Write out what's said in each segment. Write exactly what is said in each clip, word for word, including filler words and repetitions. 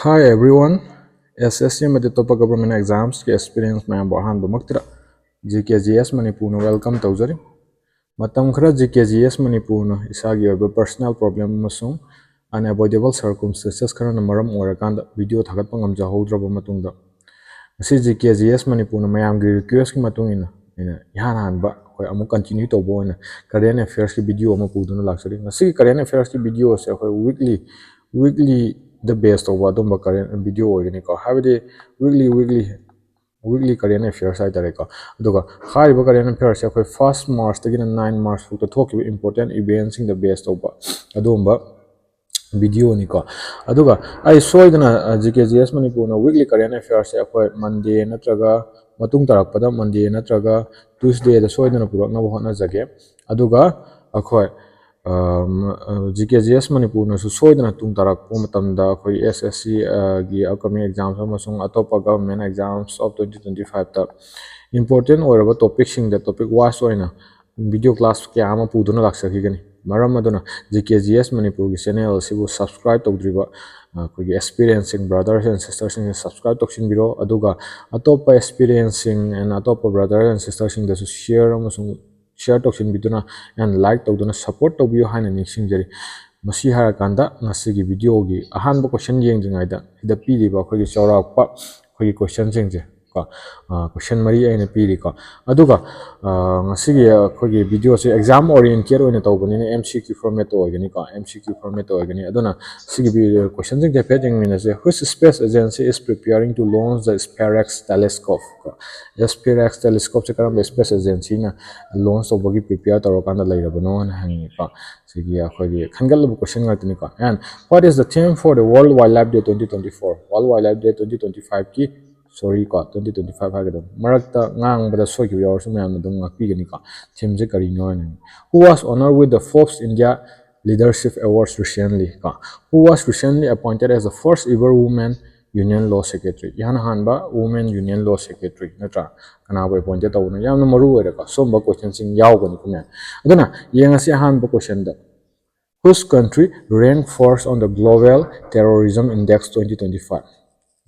Hi everyone, S S C ꯑꯃꯗꯤ ꯑꯇꯣꯞꯄ government examsꯀꯤ experience ꯃꯌꯥꯝꯕꯨ ꯑꯍꯥꯟꯕꯃꯛꯇꯗ G K G S ꯃꯅꯤꯄꯨꯔꯅ welcome ꯇꯧꯖꯔꯤ꯫ ꯃꯇꯝ ꯈꯔ G K G S ꯃꯅꯤꯄꯨꯔꯅ ꯏꯁꯥꯒꯤ ꯑꯣꯏꯕ personal problem ꯑꯃꯁꯨꯡ unavoidable circumstances ꯈꯔꯅ ꯃꯔꯝ ꯑꯣꯏꯔꯀꯥꯟꯗ video ꯊꯥꯒꯠꯄ ꯉꯝꯖꯍꯧꯗ꯭ꯔꯕ ꯃꯇꯨꯡꯗ, ꯉꯁꯤ G K G S ꯃꯅꯤꯄꯨꯔꯅ ꯃꯌꯥꯝꯒꯤ requestꯀꯤ ꯃꯇꯨꯡ ꯏꯟꯅ ꯑꯩꯅ ꯏꯍꯥꯟ ꯍꯥꯟꯕ ꯑꯩꯈꯣꯏ ꯑꯃꯨꯛ continue ꯇꯧꯕ ꯑꯣꯏꯅ current affairsꯀꯤ video ꯑꯃ ꯄꯨꯗꯨꯅ ꯂꯥꯛꯆꯔꯤ꯫ ꯉꯁꯤꯒꯤ current affairsꯀꯤ videoꯁꯦ ꯑꯩꯈꯣꯏ weekly, weeklyꯗ base ꯇꯧꯕ ꯑꯗꯨꯝꯕ current video ꯑꯣꯏꯒꯅꯤꯀꯣ꯫ ꯍꯥꯏꯕꯗꯤ weekly, weekly, weekly current affairs ꯍꯥꯏꯇꯥꯔꯦꯀꯣ꯫ ꯑꯗꯨꯒ ꯍꯥꯏꯔꯤꯕ current affairsꯁꯦ ꯑꯩꯈꯣꯏ first Marchꯇꯒꯤꯅ nine March ꯐꯥꯎꯗ ꯊꯣꯛꯈꯤꯕ important eventꯁꯤꯡꯗ base ꯇꯧꯕ ꯑꯗꯨꯒꯨꯝꯕ videoꯅꯤꯀꯣ꯫ ꯑꯗꯨꯒ ꯑꯩ ꯁꯣꯏꯗꯅ, ꯑ, G K G S ꯃꯅꯤꯄꯨꯔꯅ weekly current affairsꯁꯦ ꯑꯩꯈꯣꯏ Monday ꯅꯠꯇ꯭ꯔꯒ ꯃꯇꯨꯡ ꯇꯥꯔꯛꯄꯗ Monday ꯅꯠꯇ꯭ꯔꯒ Tuesdayꯗ ꯁꯣꯏꯗꯅ ꯄꯨꯔꯛꯅꯕ ꯍꯣꯠꯅꯖꯒꯦ꯫ ꯑꯗꯨꯒ ꯑꯩꯈꯣꯏ, ꯑ, ꯃ-, ꯑ, G K G S ꯃꯅꯤꯄꯨꯔꯅꯁꯨ ꯁꯣꯏꯗꯅ ꯇꯨꯡ ꯇꯥꯔꯛꯄ ꯃꯇꯝꯗ ꯑꯩꯈꯣꯏ S S C, ꯑ, ꯒꯤ upcoming exams ꯑꯃꯁꯨꯡ ꯑꯇꯣꯞꯄ government exams of twenty twenty fiveꯇ important ꯑꯣꯏꯔꯕ topicꯁꯤꯡꯗ topic wise ꯑꯣꯏꯅ video class ꯀꯌꯥ ꯑꯃ ꯄꯨꯗꯨꯅ ꯂꯥꯛꯆꯈꯤꯒꯅꯤ꯫ ꯃꯔꯝ ꯑꯗꯨꯅ G K G S ꯃꯅꯤꯄꯨꯔꯒꯤ channel ꯑꯁꯤꯕꯨ subscribe ꯇꯧꯗ꯭ꯔꯤꯕ, ꯑ, ꯑꯩꯈꯣꯏꯒꯤ aspirantꯁꯤꯡ, brotherꯁ and sistersꯁꯤꯡꯁꯦ subscribe ꯇꯧꯁꯤꯟꯕꯤꯔꯣ꯫ ꯑꯗꯨꯒ ꯑꯇꯣꯞꯄ aspirantꯁꯤꯡ and ꯑꯇꯣꯞꯄ brother and sisterꯁꯤꯡꯗꯁꯨ share ꯑꯃꯁꯨꯡ share ꯇꯧꯁꯤꯟꯕꯤꯗꯨꯅ and like ꯇꯧꯗꯨꯅ support ꯇꯧꯕꯤꯌꯨ ꯍꯥꯏꯅ ꯅꯤꯡꯁꯤꯡꯖꯔꯤ꯫ ꯃꯁꯤ ꯍꯥꯏꯔꯀꯥꯟꯗ ꯉꯁꯤꯒꯤ videoꯒꯤ ꯑꯍꯥꯟꯕ question ꯌꯦꯡꯗ꯭ꯔꯤꯉꯩꯗ ꯁꯤꯗ ꯄꯤꯔꯤꯕ ꯑꯩꯈꯣꯏꯒꯤ ꯆꯥꯎꯔꯥꯛꯄ ꯑꯩꯈꯣꯏꯒꯤ questionꯁꯤꯡꯁꯦ ꯀꯣ, ꯑ, question ꯃꯔꯤ ꯑꯩꯅ ꯄꯤꯔꯤꯀꯣ꯫ ꯑꯗꯨꯒ, ꯑ, ꯉꯁꯤꯒꯤ ꯑꯩꯈꯣꯏꯒꯤ videoꯁꯦ exam oriented ꯑꯣꯏꯅ ꯇꯧꯕꯅꯤꯅ M C Q formatꯇ ꯑꯣꯏꯒꯅꯤꯀꯣ, M C Q formatꯇ ꯑꯣꯏꯒꯅꯤ꯫ ꯑꯗꯨꯅ ꯁꯤꯒꯤ vi-, questionꯁꯤꯡꯁꯦ ꯍꯥꯏꯐꯦꯠ ꯌꯦꯡꯃꯤꯟꯅꯁꯦ꯫ Which space agency is preparing to launch the SPAREX telescope? SPAREX telescopeꯁꯦ ꯀꯔꯝꯕ space agencyꯅ launch ꯇꯧꯕꯒꯤ prepare ꯇꯧꯔꯀꯥꯟꯗ ꯂꯩꯔꯕꯅꯣ ꯍꯥꯏꯅ ꯍꯪꯉꯤꯀꯣ꯫ ꯁꯤꯒꯤ ꯑꯩꯈꯣꯏꯒꯤ ꯈꯟꯒꯠꯂꯕ question ꯉꯥꯛꯇꯅꯤꯀꯣ꯫ And what is the theme for the World Wildlife Day twenty twenty-four? World Wildlife Day twenty twenty-fiveꯀꯤ, sorry ꯀꯣ, twenty twenty-five ꯍꯥꯏꯒꯗꯕ, ꯃꯔꯛꯇ ꯉꯥꯡꯕꯗ ꯁꯣꯏꯈꯤꯕ ꯌꯥꯎꯔꯁꯨ ꯃꯌꯥꯝꯅ ꯑꯗꯨꯝ ꯉꯥꯛꯄꯤꯒꯅꯤꯀꯣ꯫ Themeꯁꯦ ꯀꯔꯤꯅꯣ ꯍꯥꯏꯅ꯫ Who was honored with the Forbes India Leadership Awards recently ꯀꯣ? Who was recently appointed as the first ever woman union law secretary? ꯏꯍꯥꯟ ꯍꯥꯟꯕ women union law secretary ꯅꯠꯇ꯭ꯔꯥ? ꯀꯅꯥꯕꯨ appointed ꯇꯧꯕꯅꯣ? ꯌꯥꯝꯅ ꯃꯔꯨ ꯑꯣꯏꯔꯦꯀꯣ꯫ ꯁꯨꯝꯕ questionꯁꯤꯡ ꯌꯥꯎꯒꯅꯤꯀꯣ ꯃꯌꯥꯝ꯫ ꯑꯗꯨꯅ ꯌꯦꯡꯉꯁꯤ ꯑꯍꯥꯟꯕ questionꯗ꯫ Which country rank first on the Global Terrorism Index twenty twenty-five?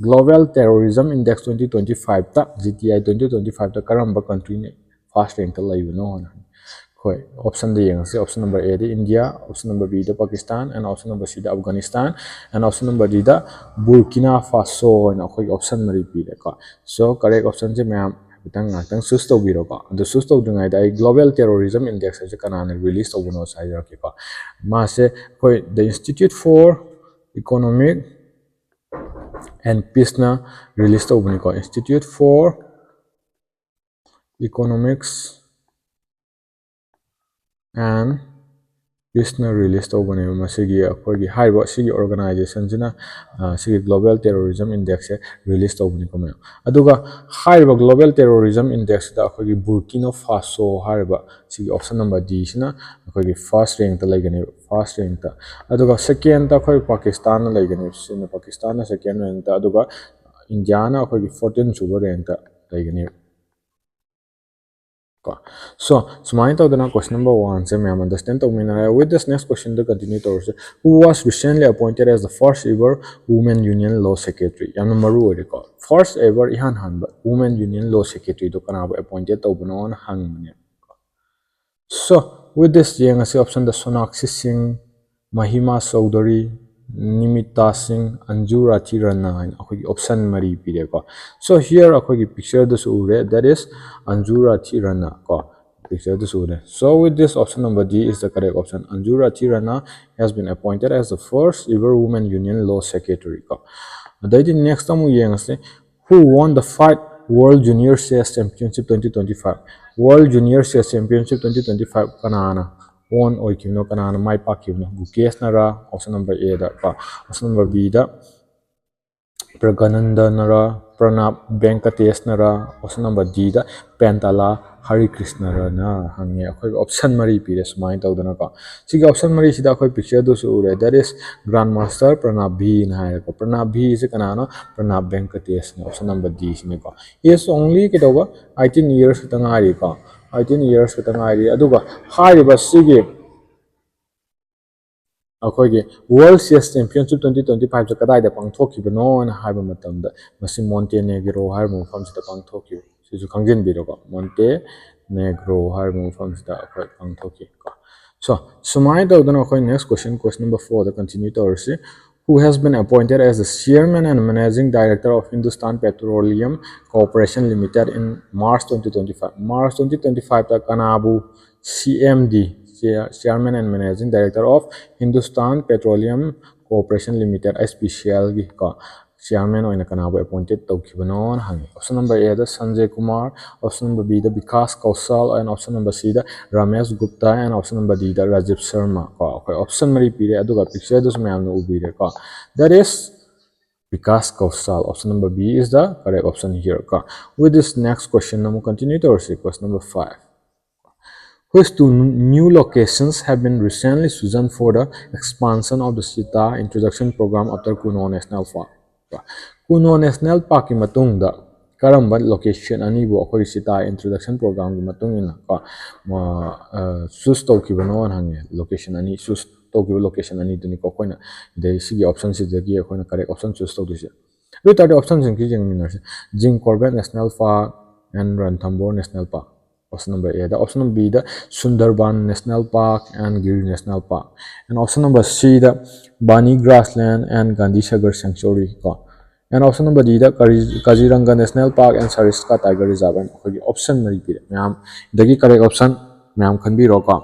Global Terrorism Index twenty twenty-five ꯇ, G T I twenty twenty-five ꯇ ꯀꯔꯝꯕ country ꯅ first rank ꯇ ꯂꯩꯕꯅꯣ ꯍꯥꯏꯅ? ꯑꯩꯈꯣꯏ option ꯗ ꯌꯦꯡꯉꯁꯤ꯫ Option number A the India, option number B the Pakistan, and option number C the Afghanistan, and option number D the Burkina Faso ꯍꯥꯏꯅ ꯑꯩꯈꯣꯏꯒꯤ option ꯃꯔꯤ ꯄꯤꯔꯦꯀꯣ꯫ So, correct option ꯁꯦ ꯃꯌꯥꯝ ꯍꯥꯏꯐꯦꯠꯇꯪ ꯉꯥꯏꯍꯥꯛꯇꯪ choose ꯇꯧꯕꯤꯔꯣꯀꯣ꯫ ꯑꯗꯨ choose ꯇꯧꯗ꯭ꯔꯤꯉꯩꯗ ꯑꯩ Global Terrorism Index ꯍꯥꯏꯁꯦ ꯀꯅꯥꯅ release ꯇꯧꯕꯅꯣ ꯍꯥꯏꯖꯔꯛꯀꯦꯀꯣ꯫ ꯃꯥꯁꯦ ꯑꯩꯈꯣꯏ The Institute for Economic and Peace ꯅ release ꯇꯧꯕꯅꯤꯀꯣ꯫ Institute for Economics and Peace ꯅ release ꯇꯧꯕꯅꯦꯕ꯫ ꯃꯁꯤꯒꯤ ꯑꯩꯈꯣꯏꯒꯤ ꯍꯥꯏꯔꯤꯕ ꯁꯤꯒꯤ organization ꯁꯤꯅ, ꯑ, ꯁꯤꯒꯤ Global Terrorism Index ꯁꯦ release ꯇꯧꯕꯅꯤꯀꯣ ꯃꯌꯥꯝ꯫ ꯑꯗꯨꯒ ꯍꯥꯏꯔꯤꯕ Global Terrorism Index ꯁꯤꯗ ꯑꯩꯈꯣꯏꯒꯤ Burkina Faso ꯍꯥꯏꯔꯤꯕ ꯁꯤꯒꯤ option number D ꯁꯤꯅ ꯑꯩꯈꯣꯏꯒꯤ first rank ꯇ ꯂꯩꯒꯅꯦꯕ, first rank ꯇ꯫ ꯑꯗꯨꯒ second ꯇ ꯑꯩꯈꯣꯏ Pakistan ꯅ ꯂꯩꯒꯅꯦꯕ꯫ ꯁꯤꯅ Pakistan ꯅ second rank ꯇ, ꯑꯗꯨꯒ India ꯅ ꯑꯩꯈꯣꯏꯒꯤ fourteen ꯁꯨꯕ rank ꯇ ꯂꯩꯒꯅꯦꯕ꯫ ꯀꯣ꯫ So, ꯁꯨꯃꯥꯏꯅ ꯇꯧꯗꯅ question number one ꯁꯦ ꯃꯌꯥꯝ understand ꯇꯧꯃꯤꯟꯅꯔꯦ꯫ With this next question the continue ꯇꯧꯔꯁꯦ꯫ Who was recently appointed as the first ever Women Union Law Secretary? ꯌꯥꯝꯅ ꯃꯔꯨ ꯑꯣꯏꯔꯦꯀꯣ꯫ First ever, ꯏꯍꯥꯟ ꯍꯥꯟꯕ Women Union Law Secretary ꯗꯣ ꯀꯅꯥꯕꯨ appointed ꯇꯧꯕꯅꯣꯅ ꯍꯪꯕꯅꯦ꯫ So, with this ꯌꯦꯡꯉꯁꯤ꯫ Option ꯗ Sonakshi Singh, Mahima Chaudhary, Nimita Singh, Anju Rathi Rana ꯍꯥꯏꯅ ꯑꯩꯈꯣꯏꯒꯤ option ꯃꯔꯤ ꯄꯤꯔꯦꯀꯣ꯫ So, here ꯑꯩꯈꯣꯏꯒꯤ picture ꯗꯁꯨ ꯎꯔꯦ, that is Anju Rathi Rana ꯀꯣ, picture ꯗꯁꯨ ꯎꯔꯦ꯫ So, with this, option number D is the correct option. Anju Rathi Rana has been appointed as the first ever Women Union Law Secretary ꯀꯣ꯫ ꯑꯗꯩꯗꯤ next ꯑꯃꯨꯛ ꯌꯦꯡꯉꯁꯤ꯫ Who won the five World Junior Chess Championship twenty twenty-five? World Junior Chess Championship twenty twenty-five ꯀꯅꯥꯅ won ꯑꯣꯏꯈꯤꯕꯅꯣ, ꯀꯅꯥꯅ ꯃꯥꯏ ꯄꯥꯛꯈꯤꯕꯅꯣ? Gukesh ꯅꯔꯥ? Option number A ꯗ ꯀꯣ꯫ Option number B ꯗ Pragyananda ꯅꯔꯥ? Pranab Venkatesh ꯅꯔꯥ? Option number D ꯗ Pentala Harikrishna ꯔꯅ ꯍꯪꯉꯦ꯫ ꯑꯩꯈꯣꯏꯒꯤ option ꯃꯔꯤ ꯄꯤꯔꯦ ꯁꯨꯃꯥꯏꯅ ꯇꯧꯗꯅꯀꯣ꯫ ꯁꯤꯒꯤ option ꯃꯔꯤꯁꯤꯗ ꯑꯩꯈꯣꯏ picture ꯗꯨꯁꯨ ꯎꯔꯦ, that is Grandmaster Pranab ꯅ ꯍꯥꯏꯔꯦꯀꯣ꯫ Pranab ꯁꯦ ꯀꯅꯥꯅꯣ? Pranab Venkatesh ꯅ, option number D ꯁꯤꯅꯤꯀꯣ꯫ He is only ꯀꯩꯗꯧꯕ? Eighteen years ꯈꯛꯇ ꯉꯥꯏꯔꯤꯀꯣ꯫ Eighteen years ꯈꯛꯇ ꯉꯥꯏꯔꯤ꯫ ꯑꯗꯨꯒ ꯍꯥꯏꯔꯤꯕ ꯁꯤꯒꯤ ꯑꯩꯈꯣꯏꯒꯤ World Chess Championship twenty twenty five ꯁꯦ ꯀꯗꯥꯏꯗ ꯄꯥꯡꯊꯣꯛꯈꯤꯕꯅꯣꯅ ꯍꯥꯏꯕ ꯃꯇꯝꯗ, ꯃꯁꯤ ꯃꯣꯟꯇꯦꯅꯦꯒ꯭ꯔꯣ ꯍꯥꯏꯔꯤꯕ ꯃꯐꯝꯁꯤꯗ ꯄꯥꯡꯊꯣꯛꯈꯤꯕ꯫ ꯁꯤꯁꯨ ꯈꯪꯖꯤꯟꯕꯤꯔꯣꯀꯣ, ꯃꯣꯟꯇꯦꯅꯦꯒ꯭ꯔꯣ ꯍꯥꯏꯔꯤꯕ ꯃꯐꯝꯁꯤꯗ ꯑꯩꯈꯣꯏ ꯄꯥꯡꯊꯣꯛꯈꯤ ꯀꯣ꯫ So, ꯁꯨꯃꯥꯏꯅ ꯇꯧꯗꯅ ꯑꯩꯈꯣꯏ next question, question number four ꯗ continue ꯇꯧꯔꯁꯤ꯫ Who has been appointed as the chairman and managing director of Hindustan Petroleum Corporation Limited in March twenty twenty five? March twenty twenty five ꯇ ꯀꯅꯥꯕꯨ C M D, Chair-, Chairman and Managing Director of Hindustan Petroleum Corporation Limited, H P C L ꯒꯤ ꯀꯣ, chairman ꯑꯣꯏꯅ ꯀꯅꯥꯕꯨ appointed ꯇꯧꯈꯤꯕꯅꯣꯅ ꯍꯪꯉꯤ꯫ Option number A the Sanjay Kumar, option number B the Vikas ꯀꯧꯁꯥꯜ, and option number C the Ramesh Gupta, and option number D ꯗ ꯔꯥꯖꯤꯕ ꯁꯔꯃ ꯀꯣ꯫ ꯑꯩꯈꯣꯏ option ꯃꯔꯤ ꯄꯤꯔꯦ, ꯑꯗꯨꯒ picture ꯗꯁꯨ ꯃꯌꯥꯝꯅ ꯎꯕꯤꯔꯦꯀꯣ꯫ That is Vikas ꯀꯧꯁꯥꯜ, option number B is the correct option here ꯀꯣ꯫ With this, next question ꯑꯃꯨꯛ continue ꯇꯧꯔꯁꯤ, question number five. Which two new locations have been recently chosen for the expansion of the cheetah introduction program after Kuno National Park? Kuno National Park ꯀꯤ ꯃꯇꯨꯡꯗ ꯀꯔꯝꯕ location ꯑꯅꯤꯕꯨ ꯑꯩꯈꯣꯏꯒꯤ cheetah introduction program ꯒꯤ ꯃꯇꯨꯡ ꯏꯟꯅ ꯀꯣ, ꯑ, ꯑ, choose ꯇꯧꯈꯤꯕꯅꯣꯅ ꯍꯪꯉꯦ꯫ Location ꯑꯅꯤ choose ꯇꯧꯈꯤꯕ location ꯑꯅꯤꯗꯨꯅꯤꯀꯣ ꯑꯩꯈꯣꯏꯅ, ꯑꯗꯩ ꯁꯤꯒꯤ option ꯁꯤꯗꯒꯤ ꯑꯩꯈꯣꯏꯅ correct option choose ꯇꯧꯗꯣꯏꯁꯦ꯫ ꯑꯗꯨ ꯑꯣꯏꯇꯥꯔꯗꯤ option ꯁꯤꯡꯁꯤ ꯌꯦꯡꯃꯤꯟꯅꯔꯁꯤ꯫ Jim Corbett National Park and Ranthambore National Park, option number A the. Option number B the Sundarban National Park and Gir National Park, and option number C the Bani Grassland and Gandhi Sagar Sanctuary ꯀꯣ, and option number D the Kari-, Kaziranga National Park and Sariska Tiger Reserve, and ꯑꯩꯈꯣꯏꯒꯤ option ꯃꯔꯤ ꯄꯤꯔꯦ꯫ ꯃꯌꯥꯝ ꯑꯗꯒꯤ correct option ꯃꯌꯥꯝ ꯈꯟꯕꯤꯔꯣꯀꯣ꯫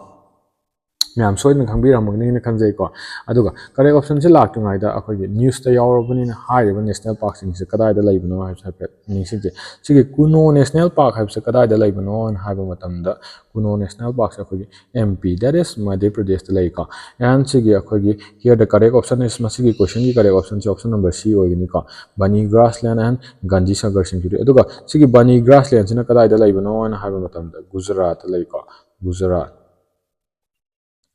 ꯃꯌꯥꯝ ꯁꯣꯏꯗꯅ ꯈꯪꯕꯤꯔꯝꯒꯅꯤꯅ ꯈꯟꯖꯩꯀꯣ꯫ ꯑꯗꯨꯒ correct option ꯁꯦ ꯂꯥꯛꯇ꯭ꯔꯤꯉꯩꯗ ꯑꯩꯈꯣꯏꯒꯤ news ꯇ ꯌꯥꯎꯔꯕꯅꯤꯅ ꯍꯥꯏꯔꯤꯕ national park ꯁꯤꯡꯁꯦ ꯀꯗꯥꯏꯗ ꯂꯩꯕꯅꯣ ꯍꯥꯏꯕꯁꯦ ꯍꯥꯏꯐꯦꯠ ꯅꯤꯡꯁꯤꯡꯁꯦ꯫ ꯁꯤꯒꯤ Kuno National Park ꯍꯥꯏꯕꯁꯦ ꯀꯗꯥꯏꯗ ꯂꯩꯕꯅꯣ ꯍꯥꯏꯅ ꯍꯥꯏꯕ ꯃꯇꯝꯗ, Kuno National Park ꯁꯦ ꯑꯩꯈꯣꯏꯒꯤ M P, that is Madhya Pradesh ꯇ ꯂꯩꯀꯣ꯫ And ꯁꯤꯒꯤ ꯑꯩꯈꯣꯏꯒꯤ here the correct option is, ꯃꯁꯤꯒꯤ question ꯒꯤ correct option ꯁꯦ option number C ꯑꯣꯏꯒꯅꯤꯀꯣ, Bani Grassland and Gandhi Sagar Sanctuary꯫ ꯑꯗꯨꯒ ꯁꯤꯒꯤ Bani Grassland ꯁꯤꯅ ꯀꯗꯥꯏꯗ ꯂꯩꯕꯅꯣ ꯍꯥꯏꯅ ꯍꯥꯏꯕ ꯃꯇꯝꯗ ꯒꯨꯖꯔꯥꯠꯇ ꯂꯩꯀꯣ, ꯒꯨꯖꯔꯥꯠ꯫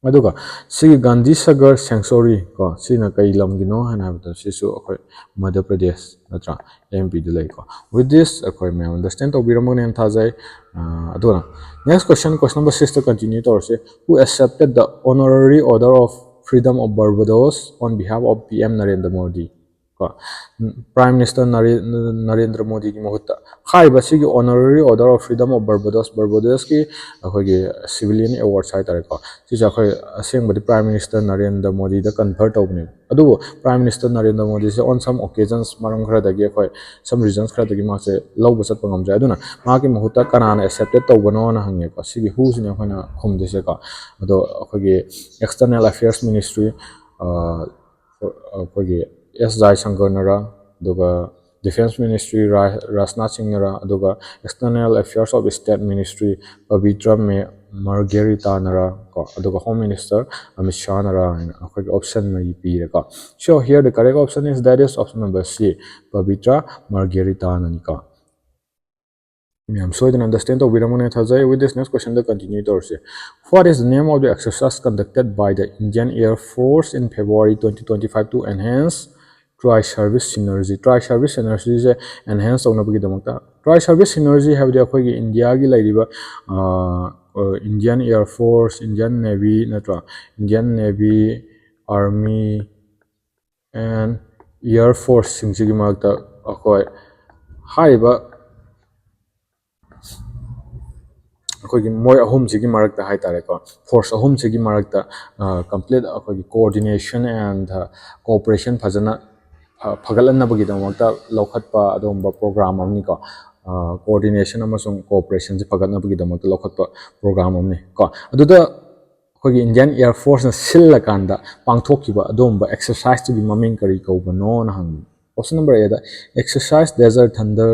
ꯑꯗꯨꯒ ꯁꯤꯒꯤ Gandhi Sagar Sanctuary ꯀꯣ, ꯁꯤꯅ ꯀꯩ ꯂꯝꯒꯤꯅꯣ ꯍꯥꯏꯅ ꯍꯥꯏꯕꯗ ꯁꯤꯁꯨ ꯑꯩꯈꯣꯏ Madhya Pradesh ꯅꯠꯇ꯭ꯔꯥ, M P ꯗ ꯂꯩꯀꯣ꯫ With this ꯑꯩꯈꯣꯏ ꯃꯌꯥꯝ understand ꯇꯧꯕꯤꯔꯝꯃꯒꯅꯤ ꯍꯥꯏꯅ ꯊꯥꯖꯩ꯫ ꯑ, ꯑꯗꯨꯅ next question, question number six ꯇ continue ꯇꯧꯔꯁꯤ꯫ Who accepted the honorary order of Freedom of Barbados on behalf of P M Narendra Modi꯫ ꯀꯣ, Prime Minister ꯅꯔꯦ-, ꯅꯔꯦꯟꯗ꯭ꯔ ꯃꯣꯗꯤꯒꯤ ꯃꯍꯨꯠꯇ꯫ ꯍꯥꯏꯔꯤꯕ ꯁꯤꯒꯤ Honorary Order of Freedom of Barbados, ꯕꯔꯕꯥꯗꯣꯁꯀꯤ ꯑꯩꯈꯣꯏꯒꯤ civilian awards ꯍꯥꯏꯇꯥꯔꯦꯀꯣ, ꯁꯤꯁꯦ ꯑꯩꯈꯣꯏ ꯑꯁꯦꯡꯕꯗꯤ Prime Minister ꯅꯔꯦꯟꯗ꯭ꯔ ꯃꯣꯗꯤꯗ confer ꯇꯧꯕꯅꯦꯕ꯫ ꯑꯗꯨꯕꯨ Prime Minister Narendra ꯃꯣꯗꯤꯁꯦ on some occasions ꯃꯔꯝ ꯈꯔꯗꯒꯤ, ꯑꯩꯈꯣꯏ some reasons ꯈꯔꯗꯒꯤ ꯃꯥꯁꯦ ꯂꯧꯕ ꯆꯠꯄ ꯉꯝꯗ꯭ꯔꯦ꯫ ꯑꯗꯨꯅ ꯃꯥꯒꯤ ꯃꯍꯨꯠꯇ ꯀꯅꯥꯅ accepted ꯇꯧꯕꯅꯣꯅ ꯍꯪꯉꯦꯀꯣ꯫ ꯁꯤꯒꯤ whoꯁꯤꯅꯦ ꯑꯩꯈꯣꯏꯅ ꯈꯨꯝꯗꯣꯏꯁꯦꯀꯣ꯫ ꯑꯗꯣ ꯑꯩꯈꯣꯏꯒꯤ External Affairs Ministry, ꯑ, ꯑꯩꯈꯣꯏꯒꯤ ꯑꯦꯁ ꯖꯥꯏꯁꯪꯀꯔꯅꯔ, ꯑꯗꯨꯒ Defense Ministry ꯔꯥ-, ꯔꯥꯖꯅꯥꯊ ꯁꯤꯡꯅꯔ, ꯑꯗꯨꯒ External Affairs of State Ministry Pavitra ꯃꯦ-, ꯃꯥꯔꯒꯦꯔꯤꯇꯥꯅꯔ ꯀꯣ, ꯑꯗꯨꯒ Home Minister ꯑꯃꯤꯠ ꯁꯥꯍꯅꯔ ꯍꯥꯏꯅ ꯑꯩꯈꯣꯏꯒꯤ option ꯃꯔꯤ ꯄꯤꯔꯦꯀꯣ꯫ So here the correct option is, that is option number C, Pavitra ꯃꯥꯔꯒꯦꯔꯤꯇꯥꯅꯅꯤꯀꯣ꯫ ꯃꯌꯥꯝ ꯁꯣꯏꯗꯅ understand ꯇꯧꯕꯤꯔꯝꯒꯅꯤ ꯊꯥꯖꯩ꯫ With this next question the continue ꯇꯧꯔꯁꯤ꯫ What is the name of the exercise conducted by the Indian Air Force in February twenty twenty-five to enhance tri-service synergy? Tri-service synergy say enhance ꯇꯧꯅꯕꯒꯤꯗꯃꯛꯇ, tri-service synergy ꯍꯥꯏꯕꯗꯤ ꯑꯩꯈꯣꯏꯒꯤ ꯏꯟꯗꯤꯌꯥꯒꯤ ꯂꯩꯔꯤꯕ, ꯑ, ꯑ, Indian Air Force, Indian Navy ꯅꯠꯇ꯭ꯔꯥ, Indian Navy, Army and Air Force ꯁꯤꯡꯁꯤꯒꯤ ꯃꯔꯛꯇ ꯑꯩꯈꯣꯏ ꯍꯥꯏꯔꯤꯕ, ꯑꯩꯈꯣꯏꯒꯤ ꯃꯣꯏ ꯑꯍꯨꯝꯁꯤꯒꯤ ꯃꯔꯛꯇ ꯍꯥꯏꯇꯥꯔꯦꯀꯣ, force ꯑꯍꯨꯝꯁꯤꯒꯤ ꯃꯔꯛꯇ, ꯑ, complete ꯑꯩꯈꯣꯏꯒꯤ coordination and, ꯑ, cooperation ꯐꯖꯅ, ꯑ, ꯐꯒꯠꯍꯟꯅꯕꯒꯤꯗꯃꯛꯇ ꯂꯧꯈꯠꯄ ꯑꯗꯨꯒꯨꯝꯕ program ꯑꯃꯅꯤꯀꯣ꯫ ꯑ, coordination ꯑꯃꯁꯨꯡ cooperation ꯁꯦ ꯐꯒꯠꯅꯕꯒꯤꯗꯃꯛꯇ ꯂꯧꯈꯠꯄ program ꯑꯃꯅꯤ ꯀꯣ꯫ ꯑꯗꯨꯗ ꯑꯩꯈꯣꯏꯒꯤ Indian Air Force ꯅ ꯁꯤꯜꯂꯀꯥꯟꯗ ꯄꯥꯡꯊꯣꯛꯈꯤꯕ ꯑꯗꯨꯒꯨꯝꯕ exercise ꯇꯨꯒꯤ ꯃꯃꯤꯡ ꯀꯔꯤ ꯀꯧꯕꯅꯣꯅ ꯍꯪꯕꯅꯤ꯫ Option number A the Exercise Desert Thunder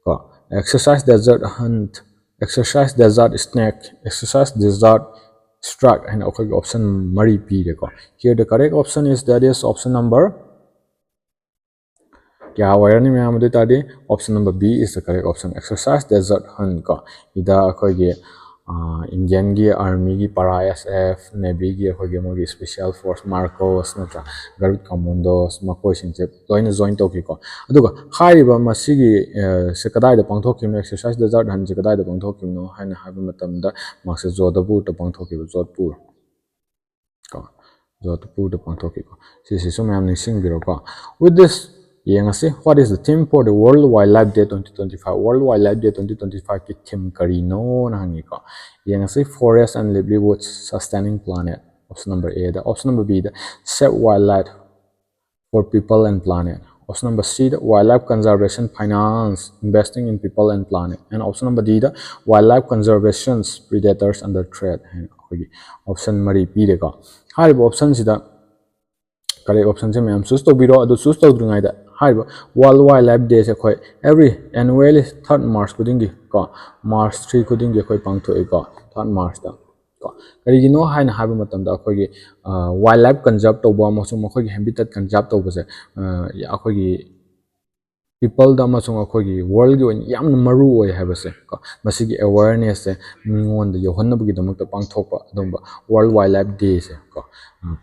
ꯀꯣ, Exercise Desert Hunt, Exercise Desert Snake, Exercise Desert Strike ꯍꯥꯏꯅ ꯑꯩꯈꯣꯏꯒꯤ option ꯃꯔꯤ ꯄꯤꯔꯦꯀꯣ꯫ Here the correct option is, that is option number ꯀꯌꯥ ꯑꯣꯏꯔꯅꯤ ꯃꯌꯥꯝ? ꯑꯗꯨ ꯑꯣꯏ ꯇꯥꯔꯗꯤ option number B is the correct option, Exercise Desert Hunt ꯀꯣ꯫ ꯁꯤꯗ ꯑꯩꯈꯣꯏꯒꯤ, ꯑ, Indian ꯒꯤ Army ꯒꯤ Para S F, Navy ꯒꯤ ꯑꯩꯈꯣꯏꯒꯤ ꯃꯣꯏꯒꯤ Special Force, MARCOS ꯅꯠꯇ꯭ꯔꯥ, Garud Commandos, ꯃꯈꯣꯏꯁꯤꯡꯁꯦ ꯂꯣꯏꯅ join ꯇꯧꯈꯤꯀꯣ꯫ ꯑꯗꯨꯒ ꯍꯥꯏꯔꯤꯕ ꯃꯁꯤꯒꯤ, ꯑ, ꯁꯦ ꯀꯗꯥꯏꯗ ꯄꯥꯡꯊꯣꯛꯈꯤꯕꯅꯣ, Exercise Desert Hunt ꯁꯦ ꯀꯗꯥꯏꯗ ꯄꯥꯡꯊꯣꯛꯈꯤꯕꯅꯣ ꯍꯥꯏꯅ ꯍꯥꯏꯕ ꯃꯇꯝꯗ ꯃꯥꯁꯦ ꯖꯣꯙꯄꯨꯔꯗ ꯄꯥꯡꯊꯣꯛꯈꯤꯕ, ꯖꯣꯙꯄꯨꯔ ꯀꯣ꯫ ꯖꯣꯙꯄꯨꯔꯗ ꯄꯥꯡꯊꯣꯛꯈꯤꯀꯣ꯫ ꯁꯤꯁꯤꯁꯨ ꯃꯌꯥꯝ ꯅꯤꯡꯁꯤꯡꯕꯤꯔꯣꯀꯣ꯫ With this, ꯌꯦꯡꯉꯁꯤ, what is the theme for the World Wildlife Day twenty twenty-five? World Wildlife Day twenty twenty-five ꯀꯤ theme ꯀꯔꯤꯅꯣꯅ ꯍꯪꯉꯤꯀꯣ꯫ ꯌꯦꯡꯉꯁꯤ, forest and livelihoods, sustaining planet, option number A the. Option number B the, save wildlife for people and planet. Option number C the, wildlife conservation finance, investing in people and planet. And option number D the, wildlife conservation's predators under threat ꯍꯥꯏꯅ ꯑꯩꯈꯣꯏꯒꯤ option ꯃꯔꯤ ꯄꯤꯔꯦꯀꯣ꯫ ꯍꯥꯏꯔꯤꯕ option ꯁꯤꯗ correct option ꯁꯦ ꯃꯌꯥꯝ choose ꯇꯧꯕꯤꯔꯣ꯫ ꯑꯗꯨ choose ꯇꯧꯗ꯭ꯔꯤꯉꯩꯗ ꯍꯥꯏꯔꯤꯕ World Wildlife Day ꯁꯦ ꯑꯩꯈꯣꯏ every annually third March ꯈꯨꯗꯤꯡꯒꯤ ꯀꯣ, March three ꯈꯨꯗꯤꯡꯒꯤ ꯑꯩꯈꯣꯏ ꯄꯥꯡꯊꯣꯛꯏꯀꯣ, third March ꯇ ꯀꯣ꯫ ꯀꯔꯤꯒꯤꯅꯣ ꯍꯥꯏꯅ ꯍꯥꯏꯕ ꯃꯇꯝꯗ ꯑꯩꯈꯣꯏꯒꯤ wildlife conserve ꯇꯧꯕ ꯑꯃꯁꯨꯡ ꯃꯈꯣꯏꯒꯤ habitat conserve ꯇꯧꯕꯁꯦ ꯑꯩꯈꯣꯏꯒꯤ people ꯗ ꯑꯃꯁꯨꯡ ꯑꯩꯈꯣꯏꯒꯤ world ꯒꯤ ꯑꯣꯏꯅ ꯌꯥꯝꯅ ꯃꯔꯨ ꯑꯣꯏ ꯍꯥꯏꯕꯁꯦ ꯀꯣ, ꯃꯁꯤꯒꯤ awareness ꯁꯦ ꯃꯤꯉꯣꯟꯗ ꯌꯧꯍꯟꯅꯕꯒꯤꯗꯃꯛꯇ ꯄꯥꯡꯊꯣꯛꯄ ꯑꯗꯨꯝꯕ World Wildlife Day ꯁꯦ ꯀꯣ,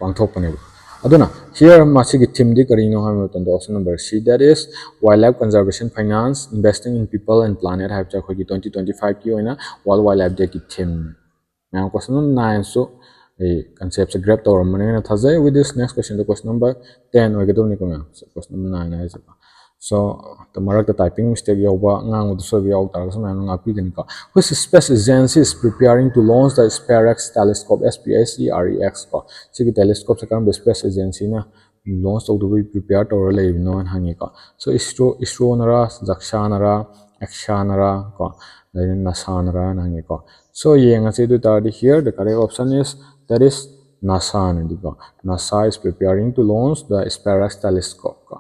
ꯄꯥꯡꯊꯣꯛꯄꯅꯦꯕ꯫ ꯑꯗꯨꯅ here ꯃꯁꯤꯒꯤ theme ꯗꯤ ꯀꯔꯤꯅꯣ ꯍꯥꯏꯕ ꯃꯇꯝꯗ option number C, that is wildlife conservation finance, investing in people and planet ꯍꯥꯏꯕꯁꯦ ꯑꯩꯈꯣꯏꯒꯤ twenty twenty-five ꯀꯤ ꯑꯣꯏꯅ World Wildlife Day ꯒꯤ theme ꯅꯦ꯫ ꯃꯌꯥꯝ question number nine ꯁꯨ ꯑꯩ concept ꯁꯦ grab ꯇꯧꯔꯝꯃꯅꯤ ꯍꯥꯏꯅ ꯊꯥꯖꯩ꯫ With this, next question the question number ten ꯑꯣꯏꯒꯗꯕꯅꯤꯀꯣ ꯃꯌꯥꯝ꯫ Question number nine ꯍꯥꯏꯁꯦꯀꯣ꯫ So, ꯃꯔꯛꯇ typing mistake ꯌꯥꯎꯕ, ꯉꯥꯡꯕꯗ ꯁꯣꯏꯕ ꯌꯥꯎ ꯇꯥꯔꯒꯁꯨ ꯃꯌꯥꯝꯅ ꯉꯥꯛꯄꯤꯒꯅꯤꯀꯣ꯫ Which space agency is preparing to launch the SPAREX telescope, S P A C R E X ꯀꯣ꯫ ꯁꯤꯒꯤ telescope ꯁꯦ ꯀꯔꯝꯕ space agency ꯅ launch ꯇꯧꯗꯧꯕꯒꯤ prepare ꯇꯧꯔ ꯂꯩꯔꯤꯕꯅꯣ ꯍꯥꯏꯅ ꯍꯪꯉꯤꯀꯣ꯫ So, ISRO, ISRO ꯅꯔꯥ, JAXA ꯅꯔꯥ, EXA ꯅꯔꯥ ꯀꯣ, ꯑꯗꯩ NASA ꯅꯔꯥ ꯍꯥꯏꯅ ꯍꯪꯉꯤꯀꯣ꯫ So, ꯌꯦꯡꯉꯁꯤ꯫ ꯑꯗꯨ ꯑꯣꯏ ꯇꯥꯔꯗꯤ here the correct option is, that is NASA ꯅꯤꯀꯣ꯫ NASA is preparing to launch the SPAREX telescope ꯀꯣ꯫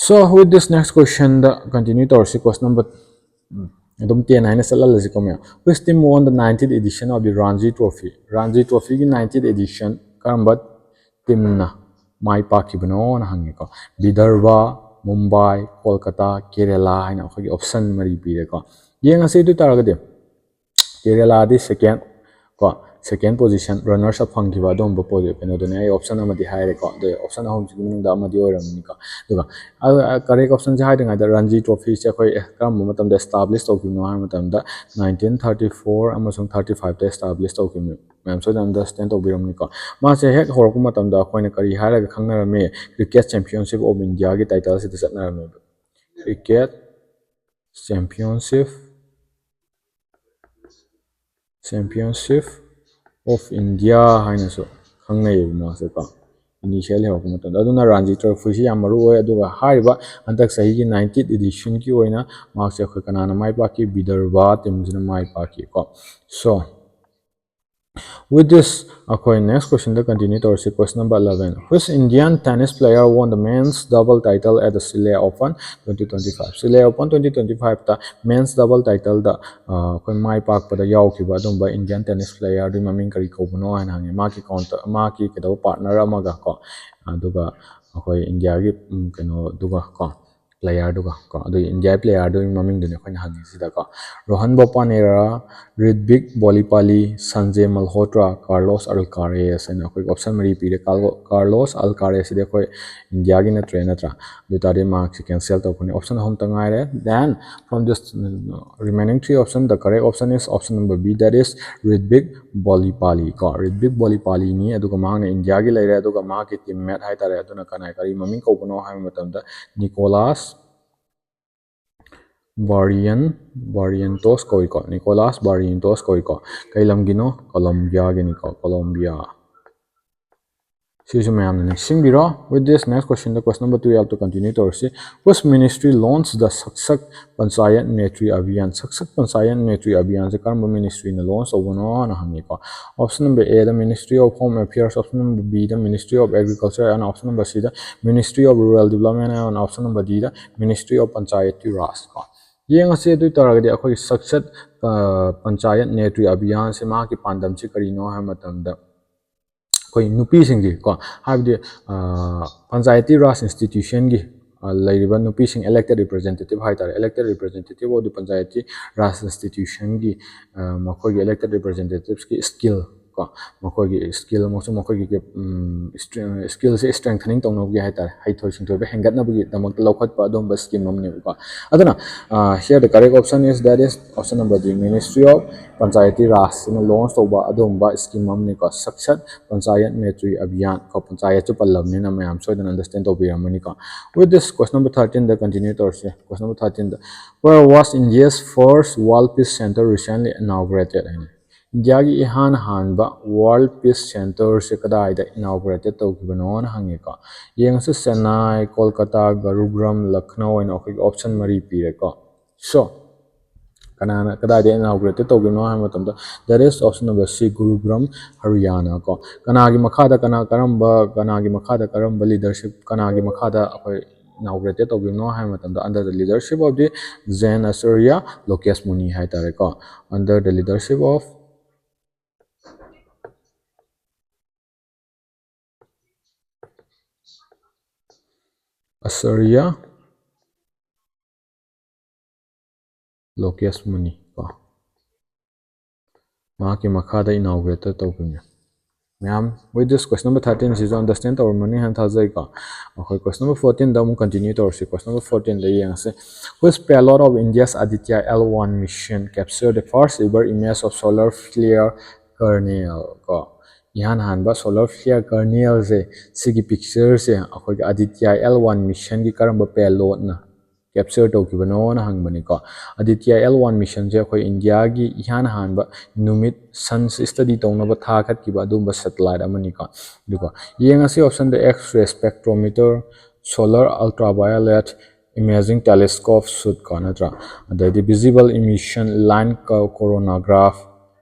So, with this, next question the continue ꯇꯧꯔꯁꯤ꯫ Question number, ꯎꯝ, ꯑꯗꯨꯝ ten ꯍꯥꯏꯅ ꯆꯠꯍꯜꯂꯁꯤꯀꯣ ꯃꯌꯥꯝ꯫ Which team won the nineteenth edition of the Ranji Trophy? Ranji Trophy ꯒꯤ nineteenth edition ꯀꯔꯝꯕ team ꯅ ꯃꯥꯏ ꯄꯥꯛꯈꯤꯕꯅꯣꯅ ꯍꯪꯉꯦꯀꯣ꯫ ꯕꯤꯗꯔꯚ, ꯃꯨꯝꯕꯥꯏ, ꯀꯣꯜꯀꯇꯥ, ꯀꯦꯔꯦꯂꯥ ꯍꯥꯏꯅ ꯑꯩꯈꯣꯏꯒꯤ option ꯃꯔꯤ ꯄꯤꯔꯦꯀꯣ꯫ ꯌꯦꯡꯉꯁꯤ꯫ ꯑꯗꯨ ꯑꯣꯏ ꯇꯥꯔꯒꯗꯤ ꯀꯦꯔꯦꯂꯥꯗꯤ second ꯀꯣ, second position runners up ꯐꯪꯈꯤꯕ ꯑꯗꯨꯒꯨꯝꯕ ꯄꯣ- ꯀꯩꯅꯣꯗꯨꯅꯦ꯫ ꯑꯩ option ꯑꯃꯗꯤ ꯍꯥꯏꯔꯦꯀꯣ, ꯑꯗꯣ option ꯑꯍꯨꯝꯁꯤꯒꯤ ꯃꯅꯨꯡꯗ ꯑꯃꯗꯤ ꯑꯣꯏꯔꯝꯃꯅꯤꯀꯣ꯫ ꯑꯗꯨꯒ correct optionꯁꯦ ꯍꯥꯏꯗ꯭ꯔꯤꯉꯩꯗ ꯔꯟꯖꯤ trophyꯁꯦ ꯑꯩꯈꯣꯏ ꯑꯦ, ꯀꯔꯝꯕ ꯃꯇꯝꯗ establish ꯇꯧꯈꯤꯕꯅꯣ ꯍꯥꯏꯕ ꯃꯇꯝꯗ nineteen thirty four ꯑꯃꯁꯨꯡ thirty fiveꯇ establish ꯇꯧꯈꯤꯕꯅꯤ꯫ ꯃꯌꯥꯝ ꯁꯣꯏꯗꯅ understand ꯇꯧꯕꯤꯔꯝꯅꯤꯀꯣ꯫ ꯃꯥꯁꯦ ꯍꯦꯛ ꯍꯧꯔꯛꯄ ꯃꯇꯝꯗ ꯑꯩꯈꯣꯏꯅ ꯀꯔꯤ ꯍꯥꯏꯔꯒ ꯈꯪꯅꯔꯝꯃꯤ? Cricket Championship of Indiaꯒꯤ titleꯁꯤꯗ ꯆꯠꯅꯔꯝꯃꯦꯕ꯫ Cricket Championship Championship of India ꯍꯥꯏꯅꯁꯨ ꯈꯪꯅꯩꯌꯦꯕ ꯃꯥꯁꯦꯀꯣ, initial ꯍꯧꯔꯛꯄ ꯃꯇꯝꯗ꯫ ꯑꯗꯨꯅ ꯔꯥꯟꯖꯤ trophyꯁꯤ ꯌꯥꯝ ꯃꯔꯨ ꯑꯣꯏ꯫ ꯑꯗꯨꯒ ꯍꯥꯏꯔꯤꯕ ꯍꯟꯗꯛ ꯆꯍꯤꯒꯤ ninetieth editionꯒꯤ ꯑꯣꯏꯅ ꯃꯍꯥꯛꯁꯦ ꯑꯩꯈꯣꯏ ꯀꯅꯥꯅ ꯃꯥꯏ ꯄꯥꯛꯈꯤ? Vidarbha teamꯁꯤꯅ my ꯄꯥꯛꯈꯤꯀꯣ꯫ So with this ꯑꯩꯈꯣꯏ next questionꯗ continue ꯇꯧꯔꯁꯤ꯫ Question number eleven: Which Indian tennis player won the men's double title at the Chile Open twenty twenty five? Chile Open twenty twenty fiveꯇ men's double titleꯗ ꯑꯩꯈꯣꯏ ꯃꯥꯏ ꯄꯥꯛꯄꯗ ꯌꯥꯎꯈꯤꯕ ꯑꯗꯨꯝꯕ Indian tennis playerꯗꯨꯒꯤ ꯃꯃꯤꯡ ꯀꯔꯤ ꯀꯧꯕꯅꯣ ꯍꯥꯏꯅ ꯍꯪꯉꯤ꯫ ꯃꯥꯒꯤ counter ꯃꯥꯒꯤ ꯀꯩꯗꯧꯕ partner ꯑꯃꯒ ꯀꯣ, ꯑꯗꯨꯒ ꯑꯩꯈꯣꯏ ꯏꯟꯗꯤꯌꯥꯒꯤ ꯀꯩꯅꯣꯗꯨꯒ ꯀꯣ, playerꯗꯨꯒ ꯀꯣ, ꯑꯗꯨꯒꯤ ꯏꯟꯗꯤꯌꯥꯒꯤ playerꯗꯨꯒꯤ ꯃꯃꯤꯡꯗꯨꯅꯤ ꯑꯩꯈꯣꯏꯅ ꯍꯪꯉꯤꯁꯤꯗꯀꯣ꯫ Rohan Bopanera, Ritbik Bolipali, Sanjay Malhotra, Carlos Alcaraz ꯍꯥꯏꯅ ꯑꯩꯈꯣꯏ option ꯃꯔꯤ ꯄꯤꯔꯦ꯫ Carlo- Carlos Alcarazꯁꯤꯗꯤ ꯑꯩꯈꯣꯏ ꯏꯟꯗꯤꯌꯥꯒꯤ ꯅꯠꯇ꯭ꯔꯦ, ꯅꯠꯇ꯭ꯔꯥ? ꯑꯗꯨ ꯑꯣꯏꯇꯥꯔꯗꯤ ꯃꯥꯔꯛꯁꯤ cancel ꯇꯧꯈ꯭ꯔꯅꯤ꯫ Option ꯑꯍꯨꯝꯇ ꯉꯥꯏꯔꯦ꯫ Then from this remaining three option, the correct option is option number B, that is Ritbik Bolipali ꯀꯣ, Ritbik Bolipaliꯅꯤ꯫ ꯑꯗꯨꯒ ꯃꯍꯥꯛꯅ ꯏꯟꯗꯤꯌꯥꯒꯤ ꯂꯩꯔꯦ꯫ ꯑꯗꯨꯒ ꯃꯍꯥꯛꯀꯤ teammate ꯍꯥꯏꯇꯥꯔꯦ, ꯑꯗꯨꯅ ꯀꯅꯥ ꯀꯔꯤ ꯃꯃꯤꯡ ꯀꯧꯕꯅꯣ ꯍꯥꯏꯕ ꯃꯇꯝꯗ Nicolas Barrientos ꯀꯧꯏꯀꯣ, Nicolas Barrientos ꯀꯧꯏꯀꯣ꯫ ꯀꯩ ꯂꯝꯒꯤꯅꯣ? Colombiaꯒꯤꯅꯤꯀꯣ, Colombia꯫ ꯁꯤꯁꯨ ꯃꯌꯥꯝꯅ ꯅꯤꯡꯁꯤꯡꯕꯤꯔꯣ꯫ With this next question, the question number twelve two continue ꯇꯧꯔꯁꯤ꯫ Which ministry launched the Shakshak Panchayat Maitri Abhiyan? Shakshak Panchayat Maitri Abhiyanꯁꯦ ꯀꯔꯝꯕ ministryꯅ launch ꯇꯧꯕꯅꯣꯅ ꯍꯪꯉꯤꯀꯣ꯫ Option number A, the Ministry of Home Affairs, option number B, the Ministry of Agriculture, and option number C, the Ministry of Rural Development, and option number D, the Ministry of Panchayati Raj ꯀꯣ꯫ ꯌꯦꯡꯉꯁꯤ꯫ ꯑꯗꯨ ꯑꯣꯏ ꯇꯥꯔꯒꯗꯤ ꯑꯩꯈꯣꯏꯒꯤ ꯁꯛꯁꯠ ꯄꯟꯆꯥꯌꯠ ꯅꯦꯇ꯭ꯔꯤ ꯑꯚꯤꯌꯥꯟꯁꯦ ꯃꯥꯒꯤ ꯄꯥꯟꯗꯝꯁꯤ ꯀꯔꯤꯅꯣ ꯍꯥꯏꯕ ꯃꯇꯝꯗ ꯑꯩꯈꯣꯏ ꯅꯨꯄꯤꯁꯤꯡꯒꯤ ꯀꯣ, ꯍꯥꯏꯕꯗꯤ ꯄꯟꯆꯥꯌꯇꯤ ꯔꯥꯖ institutionꯒꯤ ꯂꯩꯔꯤꯕ ꯅꯨꯄꯤꯁꯤꯡ elected representative ꯍꯥꯏꯇꯥꯔꯦ, elected representative of the Panchayati Raj institutionꯒꯤ ꯃꯈꯣꯏꯒꯤ elected representativeꯁꯀꯤ skill ꯀꯣ, ꯃꯈꯣꯏꯒꯤ skill ꯑꯃꯁꯨꯡ ꯃꯈꯣꯏꯒꯤ skillꯁꯦ strengthening ꯇꯧꯅꯕꯒꯤ ꯍꯥꯏꯇꯥꯔꯦ, ꯍꯩꯊꯣꯏ ꯁꯤꯡꯊꯣꯏꯕ ꯍꯦꯟꯒꯠꯅꯕꯒꯤꯗꯃꯛꯇ ꯂꯧꯈꯠꯄ ꯑꯗꯨꯒꯨꯝꯕ scheme ꯑꯃꯅꯦꯕꯀꯣ꯫ ꯑꯗꯨꯅ here the correct option is, that is option number D, Ministry of Panchayati Raj ꯁꯤꯅ launch ꯇꯧꯕ ꯑꯗꯨꯒꯨꯝꯕ scheme ꯑꯃꯅꯤꯀꯣ꯫ Sakshat Panchayat Maitri Abhiyan ꯀꯣ, ꯄꯟꯆꯥꯌꯠꯁꯨ ꯄꯜꯂꯕꯅꯤꯅ ꯃꯌꯥꯝ ꯁꯣꯏꯗꯅ understand ꯇꯧꯕꯤꯔꯝꯃꯅꯤꯀꯣ꯫ With this, question number thirteenꯗ continue ꯇꯧꯔꯁꯦ꯫ Question number thirteenꯗ, Where was India's first World Peace Center recently inaugurated? ꯍꯥꯏꯅ ꯏꯟꯗꯤꯌꯥꯒꯤ ꯏꯍꯥꯟ ꯍꯥꯟꯕ World Peace Centerꯁꯦ ꯀꯗꯥꯏꯗ inaugurated ꯇꯧꯈꯤꯕꯅꯣꯅ ꯍꯪꯉꯦꯀꯣ꯫ ꯌꯦꯡꯉꯁꯤ, ꯆꯦꯟꯅꯥꯏ, ꯀꯣꯜꯀꯇꯥ, ꯒꯔꯨꯒ꯭ꯔꯝ, ꯂꯈꯅꯧ ꯍꯥꯏꯅ ꯑꯩꯈꯣꯏꯒꯤ option ꯃꯔꯤ ꯄꯤꯔꯦꯀꯣ꯫ So, ꯀꯅꯥꯅ ꯀꯗꯥꯏꯗ inaugurated ꯇꯧꯈꯤꯕꯅꯣ ꯍꯥꯏꯕ ꯃꯇꯝꯗ, that is option number C, ꯒꯨꯔꯨꯒ꯭ꯔꯥꯝ, ꯍꯔꯤꯌꯥꯅꯥ ꯀꯣ꯫ ꯀꯅꯥꯒꯤ ꯃꯈꯥꯗ ꯀꯅꯥ, ꯀꯔꯝꯕ, ꯀꯅꯥꯒꯤ ꯃꯈꯥꯗ ꯀꯔꯝꯕ leadership, ꯀꯅꯥꯒꯤ ꯃꯈꯥꯗ ꯑꯩꯈꯣꯏ inaugurated ꯇꯧꯈꯤꯕꯅꯣ ꯍꯥꯏꯕ ꯃꯇꯝꯗ, under the leadership of the Jain Acharya Lokesh Muni ꯍꯥꯏꯇꯥꯔꯦꯀꯣ, under the leadership of Acharya Lokesh Muni ꯀꯣ, ꯃꯍꯥꯛꯀꯤ ꯃꯈꯥꯗ inaugurated ꯇꯧꯈꯤꯕꯅꯤ꯫ ꯃꯌꯥꯝ, with this, question number thirteen ꯁꯤꯁꯨ understand ꯇꯧꯔꯝꯃꯅꯤ ꯍꯥꯏꯅ ꯊꯥꯖꯩꯀꯣ꯫ ꯑꯩꯈꯣꯏ question number fourteenꯗ ꯑꯃꯨꯛ continue ꯇꯧꯔꯁꯤ꯫ Question number fourteenꯗ ꯌꯦꯡꯉꯁꯤ꯫ Which payload of India's Aditya L one mission captured the first ever image of solar flare kernel ꯀꯣ? ꯏꯍꯥꯟ ꯍꯥꯟꯕ solar flare kernelꯁꯦ, ꯁꯤꯒꯤ pictureꯁꯦ ꯑꯩꯈꯣꯏꯒꯤ Aditya L one missionꯒꯤ ꯀꯔꯝꯕ payloadꯅ capture ꯇꯧꯈꯤꯕꯅꯣꯅ ꯍꯪꯕꯅꯤꯀꯣ꯫ Aditya L one missionꯁꯦ ꯑꯩꯈꯣꯏ ꯏꯟꯗꯤꯌꯥꯒꯤ ꯏꯍꯥꯟ ꯍꯥꯟꯕ ꯅꯨꯃꯤꯠ, suns study ꯇꯧꯅꯕ ꯊꯥꯒꯠꯈꯤꯕ ꯑꯗꯨꯒꯨꯝꯕ satellite ꯑꯃꯅꯤꯀꯣ꯫ ꯑꯗꯨꯒ ꯌꯦꯡꯉꯁꯤ optionꯗ X-ray spectrometer, solar ultraviolet imaging telescope suit ꯀꯣ, ꯅꯠꯇ꯭ꯔꯥ? ꯑꯗꯩꯗꯤ visible emission line co-, coronagraph,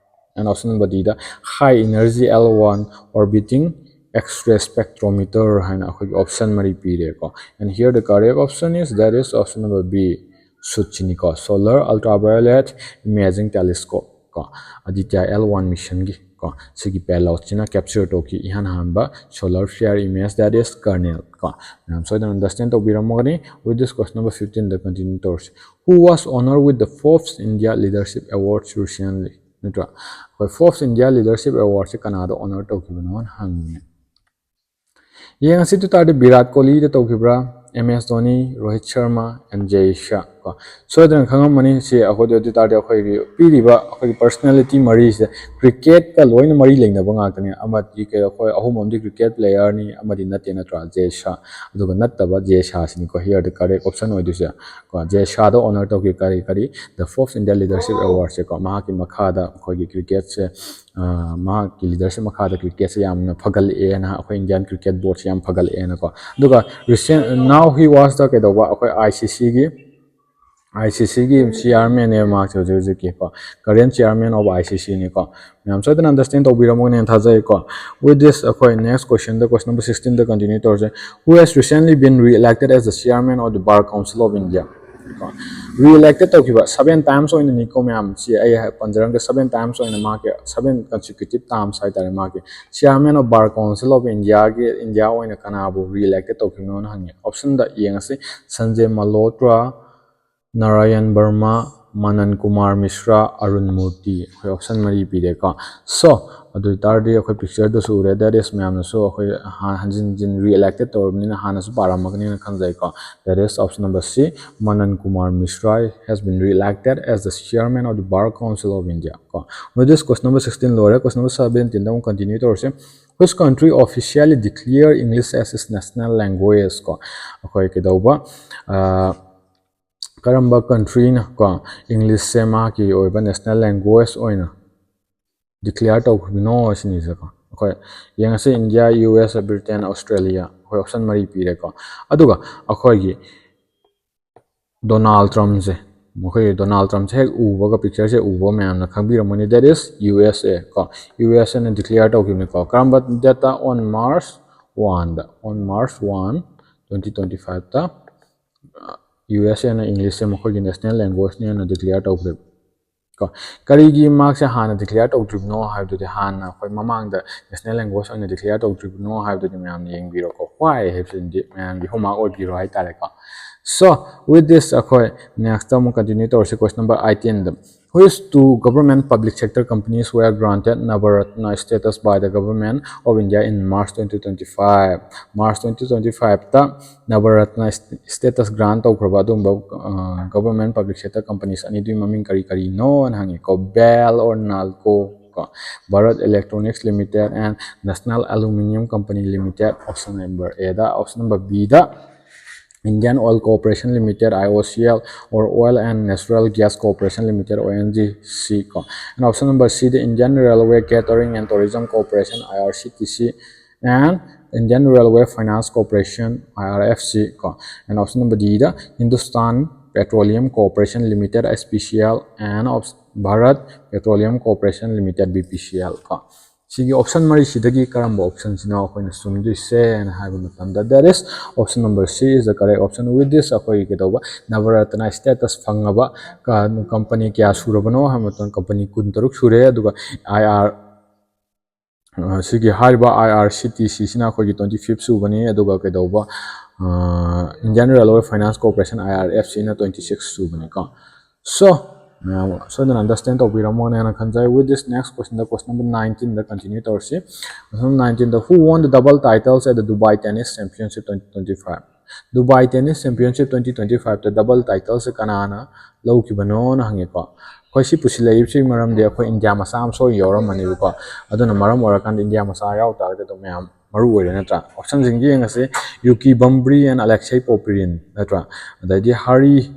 and option number Dꯗ high energy L one orbiting X-ray spectrometer ꯍꯥꯏꯅ ꯑꯩꯈꯣꯏꯒꯤ option ꯃꯔꯤ ꯄꯤꯔꯦꯀꯣ꯫ And here the correct option is, that is option number B, suit ꯁꯤꯅꯤꯀꯣ, solar ultraviolet imaging telescope ꯀꯣ, Aditya L one missionꯒꯤ꯫ ꯀꯣ, ꯁꯤꯒꯤ payload ꯁꯤꯅ capture ꯇꯧꯈꯤ ꯏꯍꯥꯟ ꯍꯥꯟꯕ solar flare image, that is kernel ꯀꯣ꯫ ꯃꯌꯥꯝ ꯁꯣꯏꯗꯅ understand ꯇꯧꯕꯤꯔꯝꯃꯒꯅꯤ꯫ With this, question number fifteen the continue ꯇꯧꯔꯁꯤ꯫ Who was honored with the Forbes India Leadership Awards recently? ꯅꯠꯇ꯭ꯔꯥ? ꯑꯩꯈꯣꯏ Forbes India Leadership Award ꯁꯦ ꯀꯅꯥꯗ honor ꯇꯧꯈꯤꯕꯅꯣꯅ ꯍꯪꯉꯦ꯫ ꯌꯦꯡꯉꯁꯤ꯫ ꯑꯗꯨ ꯇꯥꯔꯗꯤ ꯚꯤꯔꯥꯠ ꯀꯣꯍꯂꯤꯗ ꯇꯧꯈꯤꯕ꯭ꯔꯥ, M S Dhoni, Rohit Sharma and J Shah ꯀꯣ꯫ ꯁꯣꯏꯗꯅ ꯈꯪꯉꯝꯃꯅꯤ꯫ ꯁꯤ ꯑꯩꯈꯣꯏꯗ ꯑꯗꯨ ꯇꯥꯔꯗꯤ ꯑꯩꯈꯣꯏꯒꯤ ꯄꯤꯔꯤꯕ ꯑꯩꯈꯣꯏꯒꯤ personality ꯃꯔꯤꯁꯦ cricket ꯀ ꯂꯣꯏꯅ ꯃꯔꯤ ꯂꯩꯅꯕ ꯉꯥꯛꯇꯅꯤ꯫ ꯑꯃꯗꯤ ꯀꯩ, ꯑꯩꯈꯣꯏ ꯑꯍꯨꯝ ꯑꯃꯗꯤ cricket player ꯅꯤ, ꯑꯃꯗꯤ ꯅꯠꯇꯦ, ꯅꯠꯇ꯭ꯔꯥ? ꯖꯦ ꯁꯥ꯫ ꯑꯗꯨꯒ ꯅꯠꯇꯕ ꯖꯦ ꯁꯥꯁꯤꯅꯤꯀꯣ here the correct option ꯑꯣꯏꯗꯣꯏꯁꯦ ꯀꯣ꯫ ꯖꯦ ꯁꯥꯗ honor ꯇꯧꯈꯤ ꯀꯔꯤ ꯀꯔꯤ? The Forbes India Leadership Award ꯁꯦ ꯀꯣ, ꯃꯍꯥꯛꯀꯤ ꯃꯈꯥꯗ ꯑꯩꯈꯣꯏꯒꯤ cricket ꯁꯦ, ꯑ, ꯃꯍꯥꯛꯀꯤ leadership ꯃꯈꯥꯗ cricket ꯁꯦ ꯌꯥꯝꯅ ꯐꯒꯠꯂꯛꯑꯦꯅ, ꯑꯩꯈꯣꯏ Indian Cricket Board ꯁꯦ ꯌꯥꯝ ꯐꯒꯠꯂꯛꯑꯦꯅꯀꯣ꯫ ꯑꯗꯨꯒ recent, now he was the ꯀꯩꯗꯧꯕ, ꯑꯩꯈꯣꯏ ꯑꯥꯏ ꯁꯤ ꯁꯤꯒꯤ, ꯑꯥꯏ ꯁꯤ ꯁꯤꯒꯤ chairman ꯅꯦꯕ ꯃꯍꯥꯛꯁꯦ ꯍꯧꯖꯤꯛ ꯍꯧꯖꯤꯛꯀꯤ ꯀꯣ, current chairman of I C ꯁꯤ ꯅꯤꯀꯣ꯫ ꯃꯌꯥꯝ ꯁꯣꯏꯗꯅ understand ꯇꯧꯕꯤꯔꯝꯃꯒꯅꯦꯅ ꯊꯥꯖꯩꯀꯣ꯫ With this, ꯑꯩꯈꯣꯏ next question ꯗ, question number sixteen ꯗ continue ꯇꯧꯔꯁꯦ꯫ Who has recently been re-elected as the chairman of the Bar Council of India? ꯀꯣ, re-elected ꯇꯧꯈꯤꯕ seven times ꯑꯣꯏꯅꯅꯤꯀꯣ ꯃꯌꯥꯝ꯫ ꯁꯤ ꯑꯩ ꯍꯥꯏ-, ꯄꯟꯖꯔꯝꯒꯦ, seven times ꯑꯣꯏꯅ ꯃꯍꯥꯛꯀꯤ seven consecutive terms ꯍꯥꯏꯇꯥꯔꯦ ꯃꯍꯥꯛꯀꯤ꯫ Chairman of Bar Council of India ꯒꯤ, India ꯑꯣꯏꯅ ꯀꯅꯥꯕꯨ re-elected ꯇꯧꯈꯤꯕꯅꯣꯅ ꯍꯪꯉꯦ꯫ Option ꯗ ꯌꯦꯡꯉꯁꯤ꯫ ꯁꯟꯖꯦ ꯃꯜꯍꯣꯇ꯭ꯔꯥ, ꯅꯥꯔꯥꯌꯟ ꯕꯔꯃꯥ, ꯃꯅꯟ ꯀꯨꯃꯥꯔ ꯃꯤꯁ꯭ꯔꯥ, ꯑꯔꯨꯟ ꯃꯨꯔꯇꯤ꯫ ꯑꯩꯈꯣꯏ option ꯃꯔꯤ ꯄꯤꯔꯦꯀꯣ꯫ So, ꯑꯗꯨ ꯑꯣꯏꯇꯥꯔꯗꯤ ꯑꯩꯈꯣꯏ picture ꯗꯨꯁꯨ ꯎꯔꯦ꯫ That is, ꯃꯌꯥꯝꯅꯁꯨ ꯑꯩꯈꯣꯏ ꯍꯥ-, ꯍꯟꯖꯤꯟ ꯍꯟꯖꯤꯟ re-elected ꯇꯧꯔꯕꯅꯤꯅ ꯍꯥꯟꯅꯁꯨ ꯄꯥꯔꯝꯃꯒꯅꯤꯅ ꯈꯟꯖꯩꯀꯣ꯫ That is option number C, Manan Kumar Mishra has been re-elected as the chairman of the Bar Council of India ꯀꯣ꯫ With this, question number sixteen ꯂꯣꯏꯔꯦ꯫ Question number seventeen ꯗ ꯑꯃꯨꯛ continue ꯇꯧꯔꯁꯦ꯫ Which country officially declare English as its national language ꯀꯣ? ꯑꯩꯈꯣꯏ ꯀꯩꯗꯧꯕ, ꯑ, ꯀꯔꯝꯕ country ꯅ ꯀꯣ English ꯁꯦ ꯃꯍꯥꯛꯀꯤ ꯑꯣꯏꯕ national language ꯑꯣꯏꯅ declare ꯇꯧꯈꯤꯕꯅꯣ ꯁꯤꯅꯤꯁꯦꯀꯣ꯫ ꯑꯩꯈꯣꯏ ꯌꯦꯡꯉꯁꯤ, India, U S, Britain, Australia, ꯑꯩꯈꯣꯏ option ꯃꯔꯤ ꯄꯤꯔꯦꯀꯣ꯫ ꯑꯗꯨꯒ ꯑꯩꯈꯣꯏꯒꯤ Donald Trump ꯁꯦ, ꯃꯈꯣꯏꯒꯤ Donald Trump ꯁꯦ ꯍꯦꯛ ꯎꯕꯒ, picture ꯁꯦ ꯎꯕ ꯃꯌꯥꯝꯅ ꯈꯪꯕꯤꯔꯝꯃꯅꯤ, that is U S A ꯀꯣ꯫ U S A ꯅ declare ꯇꯧꯈꯤꯕꯅꯤꯀꯣ꯫ ꯀꯔꯝꯕ date ꯇ? On March one the, on March one, twenty twenty-five ꯇ, ꯑ, U S A ꯅ English ꯁꯦ ꯃꯈꯣꯏꯒꯤ national language ꯅꯦꯅ declare ꯇꯧꯈ꯭ꯔꯦ꯫ ꯀꯣ꯫ ꯀꯔꯤꯒꯤ ꯃꯥꯁꯦ ꯍꯥꯟꯅ declare ꯇꯧꯗ꯭ꯔꯤꯕꯅꯣ ꯍꯥꯏꯕꯗꯨꯗꯤ, ꯍꯥꯟꯅ ꯑꯩꯈꯣꯏ ꯃꯃꯥꯡꯗ national language ꯑꯣꯏꯅ declare ꯇꯧꯗ꯭ꯔꯤꯕꯅꯣ ꯍꯥꯏꯕꯗꯨꯗꯤ ꯃꯌꯥꯝꯅ ꯌꯦꯡꯕꯤꯔꯣꯀꯣ꯫ Why ꯍꯥꯏꯕꯁꯤꯗꯤ ꯃꯌꯥꯝꯒꯤ homework ꯑꯣꯏꯕꯤꯔꯣ ꯍꯥꯏꯇꯥꯔꯦꯀꯣ꯫ So, with this, ꯑꯩꯈꯣꯏ next ꯑꯃꯨꯛ continue ꯇꯧꯔꯁꯤ, question number eighteenꯗ. Which two government public sector companies were granted Navaratna status by the government of India in March twenty twenty-five? March twenty twenty-fiveꯇ Navaratna status grant ꯇꯧꯈ꯭ꯔꯕ ꯑꯗꯨꯒꯨꯝꯕ, ꯑ, government public sector companies ꯑꯅꯤꯗꯨꯒꯤ ꯃꯃꯤꯡ ꯀꯔꯤ ꯀꯔꯤꯅꯣꯅ ꯍꯪꯉꯦꯀꯣ꯫ BEL or NALCO ꯀꯣ, Bharat Electronics Limited and National Aluminium Company Limited, option number Aꯗ. Option number Bꯗ Indian Oil Corporation Limited, I O C L, or Oil and Natural Gas Corporation Limited, O N G C ꯀꯣ꯫ And option number Cꯗ Indian Railway Catering and Tourism Corporation, I R C T C, and Indian Railway Finance Corporation, I R F C ꯀꯣ꯫ And option number Dꯗ Hindustan Petroleum Corporation Limited, H P C L, and op-, Bharat Petroleum Corporation Limited, B P C L ꯀꯣ꯫ ꯁꯤꯒꯤ option ꯃꯔꯤꯁꯤꯗꯒꯤ ꯀꯔꯝꯕ optionꯁꯤꯅꯣ ꯑꯩꯈꯣꯏꯅ ꯆꯨꯝꯗꯣꯏꯁꯦꯅ ꯍꯥꯏꯕ ꯃꯇꯝꯗ, that is, option number C is the correct option. With this, ꯑꯩꯈꯣꯏꯒꯤ ꯀꯩꯗꯧꯕ, Navaratna status ꯐꯪꯉꯕ ꯀ-, company ꯀꯌꯥ ꯁꯨꯔꯕꯅꯣ ꯍꯥꯏꯕ ꯃꯇꯝꯗ, company ꯀꯨꯟꯇꯔꯨꯛ ꯁꯨꯔꯦ꯫ ꯑꯗꯨꯒ I R, ꯑ, ꯁꯤꯒꯤ ꯍꯥꯏꯔꯤꯕ I R C T C ꯁꯤꯅ ꯑꯩꯈꯣꯏꯒꯤ twenty-fifth ꯁꯨꯕꯅꯤ꯫ ꯑꯗꯨꯒ ꯀꯩꯗꯧꯕ, ꯑ, Indian Railway Finance Corporation, I R F C ꯅ twenty-six ꯁꯨꯕꯅꯤꯀꯣ꯫ So, ꯃꯌꯥꯝ ꯁꯣꯏꯗꯅ understand ꯇꯧꯕꯤꯔꯝꯃꯣꯅꯦꯅ ꯈꯟꯖꯩ꯫ With this, next questionꯗ, question number nineteenꯗ continue ꯇꯧꯔꯁꯤ꯫ Question number nineteenꯗ, who won the double titles at the Dubai Tennis Championship twenty twenty-five? Dubai Tennis Championship twenty twenty-fiveꯇ double titlesꯁꯦ ꯀꯅꯥꯅ ꯂꯧꯈꯤꯕꯅꯣꯅ ꯍꯪꯉꯦꯀꯣ꯫ ꯑꯩꯈꯣꯏ ꯁꯤ ꯄꯨꯁꯤꯜꯂꯛꯏꯕꯁꯤꯒꯤ ꯃꯔꯝꯗꯤ ꯑꯩꯈꯣꯏ ꯏꯟꯗꯤꯌꯥ ꯃꯆꯥ ꯑꯃ ꯁꯣꯏ ꯌꯥꯎꯔꯝꯃꯅꯦꯕꯀꯣ꯫ ꯑꯗꯨꯅ ꯃꯔꯝ ꯑꯣꯏꯔꯀꯥꯟꯗ ꯏꯟꯗꯤꯌꯥ ꯃꯆꯥ ꯌꯥꯎ ꯇꯥꯔꯒꯗꯤ ꯑꯗꯨꯝ ꯃꯌꯥꯝ ꯃꯔꯨ ꯑꯣꯏꯔꯦ ꯅꯠꯇ꯭ꯔꯥ? Optionꯁꯤꯡꯁꯦ ꯌꯦꯡꯉꯁꯤ꯫ Yuki Bambri and Alexei Popyrin ꯅꯠꯇ꯭ꯔꯥ? ꯑꯗꯩꯗꯤ Hari,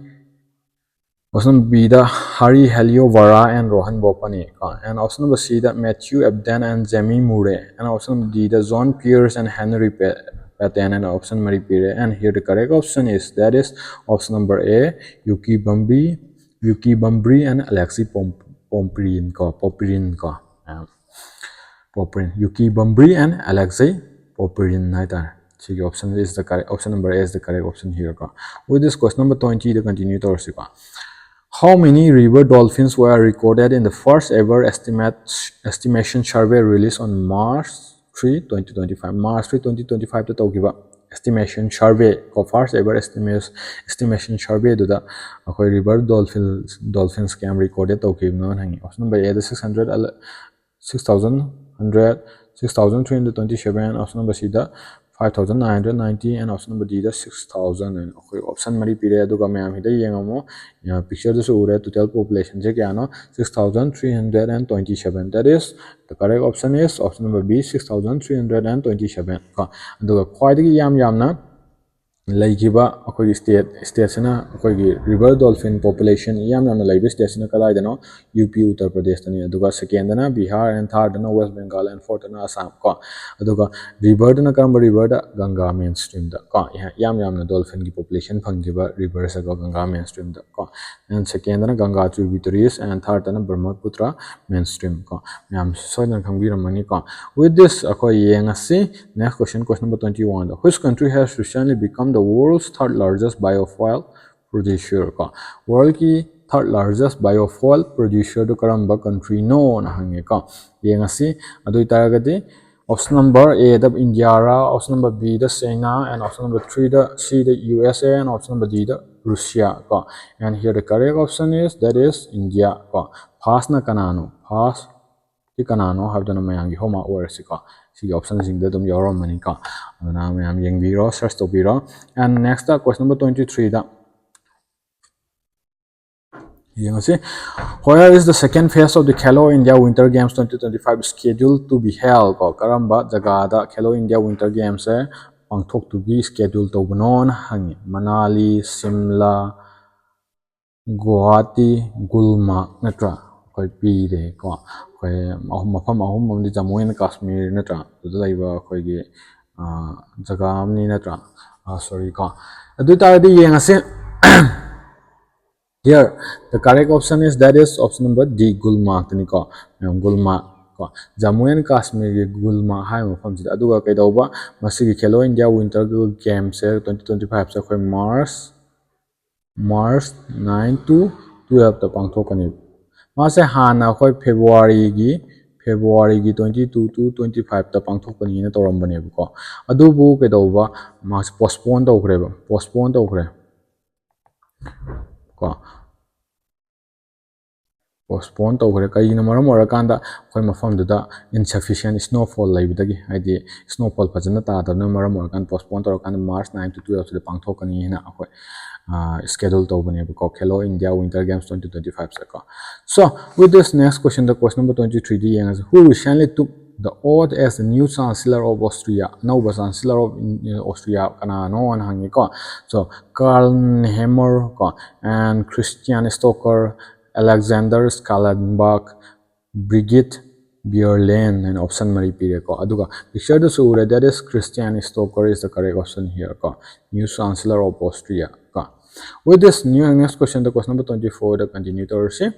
option Bꯗ Hari Heliovara and Rohan Bopanna ꯀꯣ꯫ And option number Cꯗ Matthew Ebden and Jamie Murray꯫ And option Dꯗ John Peers and Henri Pe-, Patten꯫ And option ꯃꯔꯤ ꯄꯤꯔꯦ꯫ And here the correct option is, that is, option number A, Yuki Bambri, Yuki Bambri and Alexei Pom-, Popyrin ꯀꯣ, Popyrin ꯀꯣ꯫ ꯑ, Popyrin, Yuki Bambri and Alexei Popyrin ꯍꯥꯏꯇꯥꯔꯦ꯫ ꯁꯤꯒꯤ option is the correct, option number A is the correct option here ꯀꯣ꯫ With this, question number twentyꯗ continue ꯇꯧꯔꯁꯤꯀꯣ꯫ How many river dolphins were recorded in the first ever estimate, estimation survey released on March three, twenty twenty-five? March three, twenty twenty-five ꯇ ꯇꯧꯈꯤꯕ estimation survey ꯀꯣ, first ever estimation survey ꯗꯨꯗ ꯑꯩꯈꯣꯏ river dolphins dolphins ꯀꯌꯥꯝ recorded ꯇꯧꯈꯤꯕꯅꯣ ꯍꯪꯉꯤ꯫ Option number A the six hundred, six thousand hundred, six thousand three hundred twenty seven, option number C the five thousand nine hundred ninety, and option number D the six thousand ꯍꯥꯏꯅ ꯑꯩꯈꯣꯏ option ꯃꯔꯤ ꯄꯤꯔꯦ꯫ ꯑꯗꯨꯒ ꯃꯌꯥꯝ ꯁꯤꯗ ꯌꯦꯡꯉꯝꯃꯣ, picture ꯗꯁꯨ ꯎꯔꯦ, total population ꯁꯦ ꯀꯌꯥꯅꯣ? Six thousand three hundred and twenty seven. That is, the correct option is option number B, six thousand three hundred and twenty seven ꯀꯣ꯫ ꯑꯗꯨꯒ ꯈ꯭ꯋꯥꯏꯗꯒꯤ ꯌꯥꯝ ꯌꯥꯝꯅ ꯂꯩꯈꯤꯕ ꯑꯩꯈꯣꯏꯒꯤ state state ꯁꯤꯅ ꯑꯩꯈꯣꯏꯒꯤ river dolphin population ꯌꯥꯝ ꯌꯥꯝꯅ ꯂꯩꯕ state ꯁꯤꯅ ꯀꯗꯥꯏꯗꯅꯣ? ꯌꯨ ꯄꯤ, ꯎꯠꯇꯔ ꯄ꯭ꯔꯗꯦꯁꯇꯅꯤ꯫ ꯑꯗꯨꯒ second ꯗꯅ ꯕꯤꯍꯥꯔ, and third ꯗꯅ West Bengal, and fourth ꯗꯅ ꯑꯁꯥꯝ ꯀꯣ꯫ ꯑꯗꯨꯒ river ꯗꯅ ꯀꯔꯝꯕ river ꯗ? ꯒꯪꯒꯥ main stream ꯗ ꯀꯣ꯫ ꯌꯥꯝ ꯌꯥꯝꯅ dolphin ꯒꯤ population ꯐꯪꯈꯤꯕ river ꯁꯦ ꯀꯣ, ꯒꯪꯒꯥ main stream ꯗ ꯀꯣ꯫ And second ꯗꯅ Ganga tributaries, and third ꯗꯅ Brahmaputra main stream ꯀꯣ꯫ ꯃꯌꯥꯝ ꯁꯣꯏꯗꯅ ꯈꯪꯕꯤꯔꯝꯃꯅꯤ ꯀꯣ꯫ With this, ꯑꯩꯈꯣꯏ ꯌꯦꯡꯉꯁꯤ next question, question number twenty one the, which country has recently become the world's third largest biofuel producer ꯀꯣ꯫ World ꯀꯤ third largest biofuel producer ꯗꯨ ꯀꯔꯝꯕ country ꯅꯣꯅ ꯍꯪꯉꯦ ꯀꯣ꯫ ꯌꯦꯡꯉꯁꯤ꯫ ꯑꯗꯨ ꯑꯣꯏꯇꯥꯔꯒꯗꯤ option number A ꯗ ꯏꯟꯗꯤꯌꯥꯔꯥ, option number B ꯗ China, and option number three ꯗ, C ꯗ U S A, and option number D ꯗ ꯔꯨꯁꯤꯌꯥ ꯀꯣ꯫ And here the correct option is, that is India ꯀꯣ꯫ First ꯅ ꯀꯅꯥꯅꯣ? First ꯁꯤ ꯀꯅꯥꯅꯣ ꯍꯥꯏꯕꯗꯨꯅ ꯃꯌꯥꯝꯒꯤ homework ꯑꯣꯏꯔꯁꯤꯀꯣ꯫ ꯁꯤꯒꯤ option ꯁꯤꯡꯗ ꯑꯗꯨꯝ ꯌꯥꯎꯔꯝꯃꯅꯤꯀꯣ꯫ ꯑꯗꯨꯅ ꯃꯌꯥꯝ ꯌꯦꯡꯕꯤꯔꯣ, search ꯇꯧꯕꯤꯔꯣ꯫ And next question number twenty three ꯗ ꯌꯦꯡꯉꯁꯤ꯫ Where is the second phase of the Khelo India Winter Games twenty twenty five scheduled to be held ꯀꯣ? ꯀꯔꯝꯕ ꯖꯒꯥꯗ Khelo India Winter Games ꯁꯦ ꯄꯥꯡꯊꯣꯛꯇꯨꯒꯤ schedule ꯇꯧꯕꯅꯣꯅ ꯍꯪꯉꯤ꯫ ꯃꯅꯥꯂꯤ, ꯁꯤꯝꯂꯥ, ꯒꯨꯋꯥꯍꯥꯇꯤ, ꯒꯨꯜꯃꯥꯔꯒ ꯅꯠꯇ꯭ꯔꯥ? ꯑꯩꯈꯣꯏ ꯄꯤꯔꯦꯀꯣ꯫ ꯑꯩꯈꯣꯏ ꯑꯍꯨꯝ, ꯃꯐꯝ ꯑꯍꯨꯝ ꯑꯃꯗꯤ ꯖꯃꯨ ꯑꯦꯟ ꯀꯥꯁꯃꯤꯔ ꯅꯠꯇ꯭ꯔꯥ? ꯑꯗꯨꯗ ꯂꯩꯕ ꯑꯩꯈꯣꯏꯒꯤ, ꯑ, ꯖꯒꯥ ꯑꯃꯅꯤ ꯅꯠꯇ꯭ꯔꯥ? ꯑ, sorry ꯀꯣ꯫ ꯑꯗꯨ ꯑꯣꯏꯇꯥꯔꯗꯤ ꯌꯦꯡꯉꯁꯤ꯫ Here, the correct option is, that is option number D, ꯒꯨꯜꯃꯥꯔꯒꯇꯅꯤꯀꯣ꯫ ꯃꯌꯥꯝ, ꯒꯨꯜꯃꯥꯔꯒ ꯀꯣ꯫ ꯖꯃꯨ ꯑꯦꯟ ꯀꯥꯁꯃꯤꯔꯒꯤ ꯒꯨꯜꯃꯥꯔꯒ ꯍꯥꯏꯕ ꯃꯐꯝꯁꯤꯗ꯫ ꯑꯗꯨꯒ ꯀꯩꯗꯧꯕ? ꯃꯁꯤꯒꯤ Khelo India Winter Games ꯁꯦ twenty twenty five ꯁꯦ ꯑꯩꯈꯣꯏ March, March nine to twelfth ꯄꯥꯡꯊꯣꯛꯀꯅꯤ꯫ ꯃꯥꯁꯦ ꯍꯥꯟꯅ ꯑꯩꯈꯣꯏ ꯐꯦꯕ꯭ꯔꯨꯋꯥꯔꯤꯒꯤ ꯐꯦꯕ꯭ꯔꯨꯋꯥꯔꯤꯒꯤ ꯇ꯭ꯋꯦꯟꯇꯤ ꯇꯨ ꯇꯨ ꯇ꯭ꯋꯦꯟꯇꯤ ꯐꯥꯏꯚꯇ ꯄꯥꯡꯊꯣꯛꯀꯅꯤꯅ ꯇꯧꯔꯝꯕꯅꯦꯕꯀꯣ꯫ ꯑꯗꯨꯕꯨ ꯀꯩꯗꯧꯕ, ꯃꯥꯁꯦ ꯄꯣꯁꯄꯣꯟ ꯇꯧꯈ꯭ꯔꯦꯕ, ꯄꯣꯁꯄꯣꯟ ꯇꯧꯈ꯭ꯔꯦ ꯀꯣ꯫ ꯄꯣꯁꯄꯣꯟ ꯇꯧꯈ꯭ꯔꯦ꯫ ꯀꯩꯒꯤꯅꯣ ꯃꯔꯝ ꯑꯣꯏꯔꯀꯥꯟꯗ ꯑꯩꯈꯣꯏ ꯃꯐꯝꯗꯨꯗ insufficient snowfall ꯂꯩꯕꯗꯒꯤ, ꯍꯥꯏꯗꯤ snowfall ꯐꯖꯅ ꯇꯥꯗꯕꯅ ꯃꯔꯝ ꯑꯣꯏꯔꯀꯥꯟꯗ ꯄꯣꯁꯄꯣꯟ ꯇꯧꯔꯀꯥꯟꯗ ꯃꯥꯔꯆ ꯅꯥꯏꯟ ꯇꯨ ꯇꯨꯌꯦꯜꯞꯁꯤꯗ ꯄꯥꯡꯊꯣꯛꯀꯅꯤ ꯍꯥꯏꯅ ꯑꯩꯈꯣꯏ ꯁ꯭ꯀꯦꯗꯨꯜ ꯇꯧꯕꯅꯦꯕꯀꯣ꯫ Khelo India Winter Games twenty twenty five ꯁꯦ ꯀꯣ꯫ So, with this next question, the question number twenty three ꯗꯤ ꯌꯦꯡꯉꯁꯤ꯫ Who recently took the oath as the new Chancellor of Austria? ꯑꯅꯧꯕ Chancellor of Austria ꯀꯅꯥꯅꯣꯅ ꯍꯪꯉꯤꯀꯣ꯫ So, Karl Nehammer ꯀꯣ, and Christian Stocker, Alexander Schallenberg, Brigitte Bierlein ꯍꯥꯏꯅ option ꯃꯔꯤ ꯄꯤꯔꯦꯀꯣ꯫ ꯑꯗꯨꯒ picture ꯗꯁꯨ ꯎꯔꯦ, that is Christian Stocker is the correct option here ꯀꯣ, new Chancellor of Austria ꯀꯣ꯫ With this new next question, the question number twenty four the continue ꯇꯧꯔꯁꯤ꯫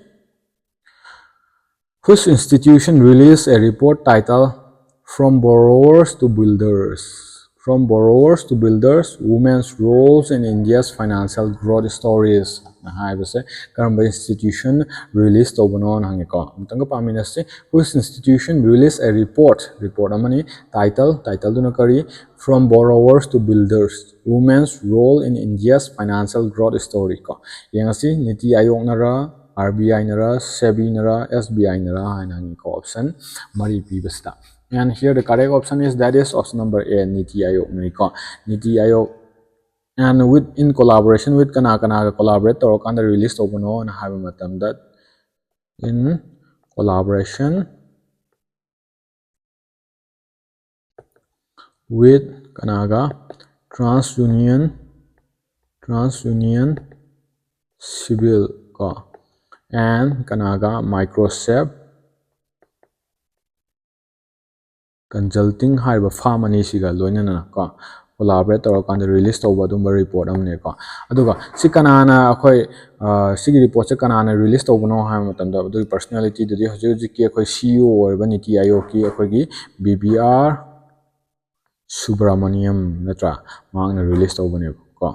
Which institution released a report titled From Borrowers to Builders? From Borrowers to Builders, Women's Roles in India's Financial Growth Stories ꯍꯥꯏꯕꯁꯦ ꯀꯔꯝꯕ institution release ꯇꯧꯕꯅꯣꯅ ꯍꯪꯉꯦꯀꯣ꯫ ꯑꯃꯨꯛꯇꯪꯒ ꯄꯥꯃꯤꯟꯅꯁꯤ꯫ Which institution released a report? Report ꯑꯃꯅꯤ꯫ Title, title ꯗꯨꯅ ꯀꯔꯤ? From Borrowers to Builders, Women's Role in India's Financial Growth Story ꯀꯣ꯫ ꯌꯦꯡꯉꯁꯤ, ꯅꯤꯇꯤ ꯑꯥꯌꯣꯒꯅꯔ, R B ꯑꯥꯏꯅꯔ, ꯁꯦꯕꯤꯅꯔ, ꯑꯦꯁ B ꯑꯥꯏꯅꯔ ꯍꯥꯏꯅ ꯍꯪꯉꯤꯀꯣ, option ꯃꯔꯤ ꯄꯤꯕꯁꯤꯗ꯫ And here the correct option is, that is option number A, ꯅꯤꯇꯤ ꯑꯥꯌꯣꯒꯅꯤꯀꯣ꯫ ꯅꯤꯇꯤ ꯑꯥꯌꯣꯒ, and with, in collaboration with, ꯀꯅꯥ ꯀꯅꯥꯒ collaborate ꯇꯧꯔꯀꯥꯟꯗ release ꯇꯧꯕꯅꯣꯅ ꯍꯥꯏꯕ ꯃꯇꯝꯗ, in collaboration with ꯀꯅꯥꯒ? TransUnion, TransUnion Civil ꯀꯣ, and ꯀꯅꯥꯒ? Microsoft Consulting ꯍꯥꯏꯔꯤꯕ firm ꯑꯅꯤꯁꯤꯒ ꯂꯣꯏꯅꯅ ꯀꯣ, collaborate ꯇꯧꯔꯀꯥꯟꯗ release ꯇꯧꯕ ꯑꯗꯨꯝꯕ report ꯑꯃꯅꯦꯀꯣ꯫ ꯑꯗꯨꯒ ꯁꯤ ꯀꯅꯥꯅ ꯑꯩꯈꯣꯏ, ꯑ, ꯁꯤꯒꯤ report ꯁꯦ ꯀꯅꯥꯅ release ꯇꯧꯕꯅꯣ ꯍꯥꯏꯕ ꯃꯇꯝꯗ, ꯑꯗꯨꯒꯤ personality ꯗꯨꯗꯤ ꯍꯧꯖꯤꯛ ꯍꯧꯖꯤꯛꯀꯤ ꯑꯩꯈꯣꯏ C E O ꯑꯣꯏꯔꯤꯕ ꯅꯤꯇꯤ ꯑꯥꯌꯣꯒꯀꯤ ꯑꯩꯈꯣꯏꯒꯤ ꯕꯤ ꯕꯤ ꯑꯥꯔ ꯁꯨꯕ꯭ꯔꯥꯃꯅꯤꯌꯝ ꯅꯠꯇ꯭ꯔꯥ, ꯃꯍꯥꯛꯅ release ꯇꯧꯕꯅꯦꯕꯀꯣ꯫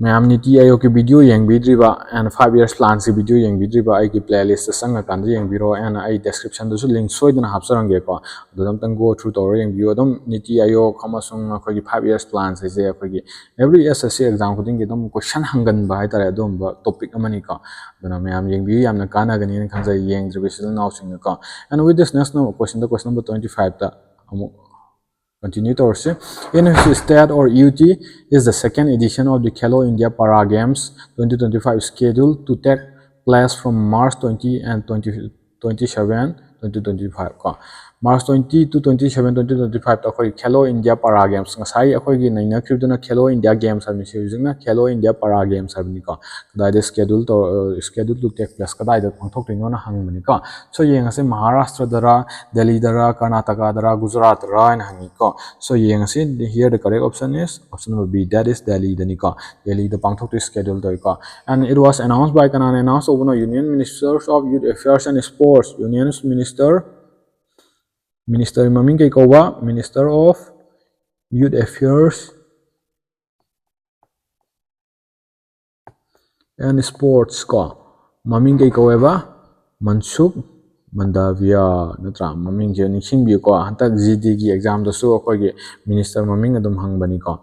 ꯃꯌꯥꯝ ꯅꯤꯇꯤ ꯑꯌꯣꯒꯀꯤ video ꯌꯦꯡꯕꯤꯗ꯭ꯔꯤꯕ and five years plans ꯀꯤ video ꯌꯦꯡꯕꯤꯗ꯭ꯔꯤꯕ ꯑꯩꯒꯤ playlist ꯇ ꯆꯪꯉꯀꯥꯟꯗ ꯌꯦꯡꯕꯤꯔꯣ꯫ And ꯑꯩ description ꯗꯁꯨ link ꯁꯣꯏꯗꯅ ꯍꯥꯞꯆꯔꯝꯒꯦꯀꯣ, ꯑꯗꯨꯗ ꯑꯝꯇꯪ go through ꯇꯧꯔꯒ ꯌꯦꯡꯕꯤꯌꯨ꯫ ꯑꯗꯨꯝ ꯅꯤꯇꯤ ꯑꯌꯣꯒ ꯑꯃꯁꯨꯡ ꯑꯩꯈꯣꯏꯒꯤ five years plans ꯍꯥꯏꯁꯦ ꯑꯩꯈꯣꯏꯒꯤ every S S C exam ꯈꯨꯗꯤꯡꯒꯤ ꯑꯗꯨꯝ question ꯍꯪꯒꯟꯕ ꯍꯥꯏꯇꯥꯔꯦ, ꯑꯗꯨꯒꯨꯝꯕ topic ꯑꯃꯅꯤꯀꯣ꯫ ꯑꯗꯨꯅ ꯃꯌꯥꯝ ꯌꯦꯡꯕꯤꯌꯨ, ꯌꯥꯝꯅ ꯀꯥꯟꯅꯒꯅꯤꯅ ꯈꯟꯖꯩ ꯌꯦꯡꯗ꯭ꯔꯤꯕ ꯏꯆꯤꯜ ꯏꯅꯥꯎꯁꯤꯡꯅꯀꯣ꯫ And with this next question the, question number twenty five ꯇ ꯑꯃꯨꯛ continue ꯇꯧꯔꯁꯤ꯫ In which state or U T is the second edition of the Khelo India Para Games twenty twenty five scheduled to take place from March twenty and twenty, twenty seven, twenty twenty five ꯀꯣ? March twenty to twenty seven, twenty twenty five ꯇ ꯑꯩꯈꯣꯏ Khelo India Para Games, ꯉꯁꯥꯏ ꯑꯩꯈꯣꯏꯒꯤ ꯅꯩꯅꯈꯤꯕꯗꯨꯅ Khelo India Games ꯍꯥꯏꯕꯅꯤ, ꯁꯤ ꯍꯧꯖꯤꯛꯅ Khelo India Para Games ꯍꯥꯏꯕꯅꯤꯀꯣ꯫ ꯀꯗꯥꯏꯗ schedule ꯇꯧ-, schedule to take place, ꯀꯗꯥꯏꯗ ꯄꯥꯡꯊꯣꯛꯇꯣꯏꯅꯣꯅ ꯍꯪꯕꯅꯤꯀꯣ꯫ So ꯌꯦꯡꯉꯁꯤ, ꯃꯍꯥꯔꯥꯁꯇ꯭ꯔꯗꯔ, ꯗꯦꯜꯂꯤꯗꯔ, ꯀꯔꯅꯥꯇꯀꯥꯗꯔ, ꯒꯨꯖꯔꯥꯠꯇꯔ ꯍꯥꯏꯅ ꯍꯪꯉꯤꯀꯣ꯫ So ꯌꯦꯡꯉꯁꯤ, here the correct option is option number B, that is ꯗꯦꯜꯂꯤꯗꯅꯤꯀꯣ꯫ ꯗꯦꯜꯂꯤꯗ ꯄꯥꯡꯊꯣꯛꯇꯣꯏ schedule ꯇꯧꯏꯀꯣ꯫ And it was announced by, ꯀꯅꯥꯅ announce ꯇꯧꯕꯅꯣ? Union Ministers of Youth Affairs and Sports, Union Minister, Minister ꯃꯃꯤꯡ ꯀꯩ ꯀꯧꯕ? Minister of Youth Affairs and Sports ꯀꯣ, ꯃꯃꯤꯡ ꯀꯩ ꯀꯧꯋꯦꯕ? ꯃꯟꯁꯨꯈ ꯃꯟꯗꯥꯚꯤꯌꯥ ꯅꯠꯇ꯭ꯔꯥ? ꯃꯃꯤꯡꯁꯦ ꯅꯤꯡꯁꯤꯡꯕꯤꯌꯨꯀꯣ, ꯍꯟꯗꯛ G D ꯒꯤ exam ꯗꯁꯨ ꯑꯩꯈꯣꯏꯒꯤ minister ꯃꯃꯤꯡ ꯑꯗꯨꯝ ꯍꯪꯕꯅꯤꯀꯣ꯫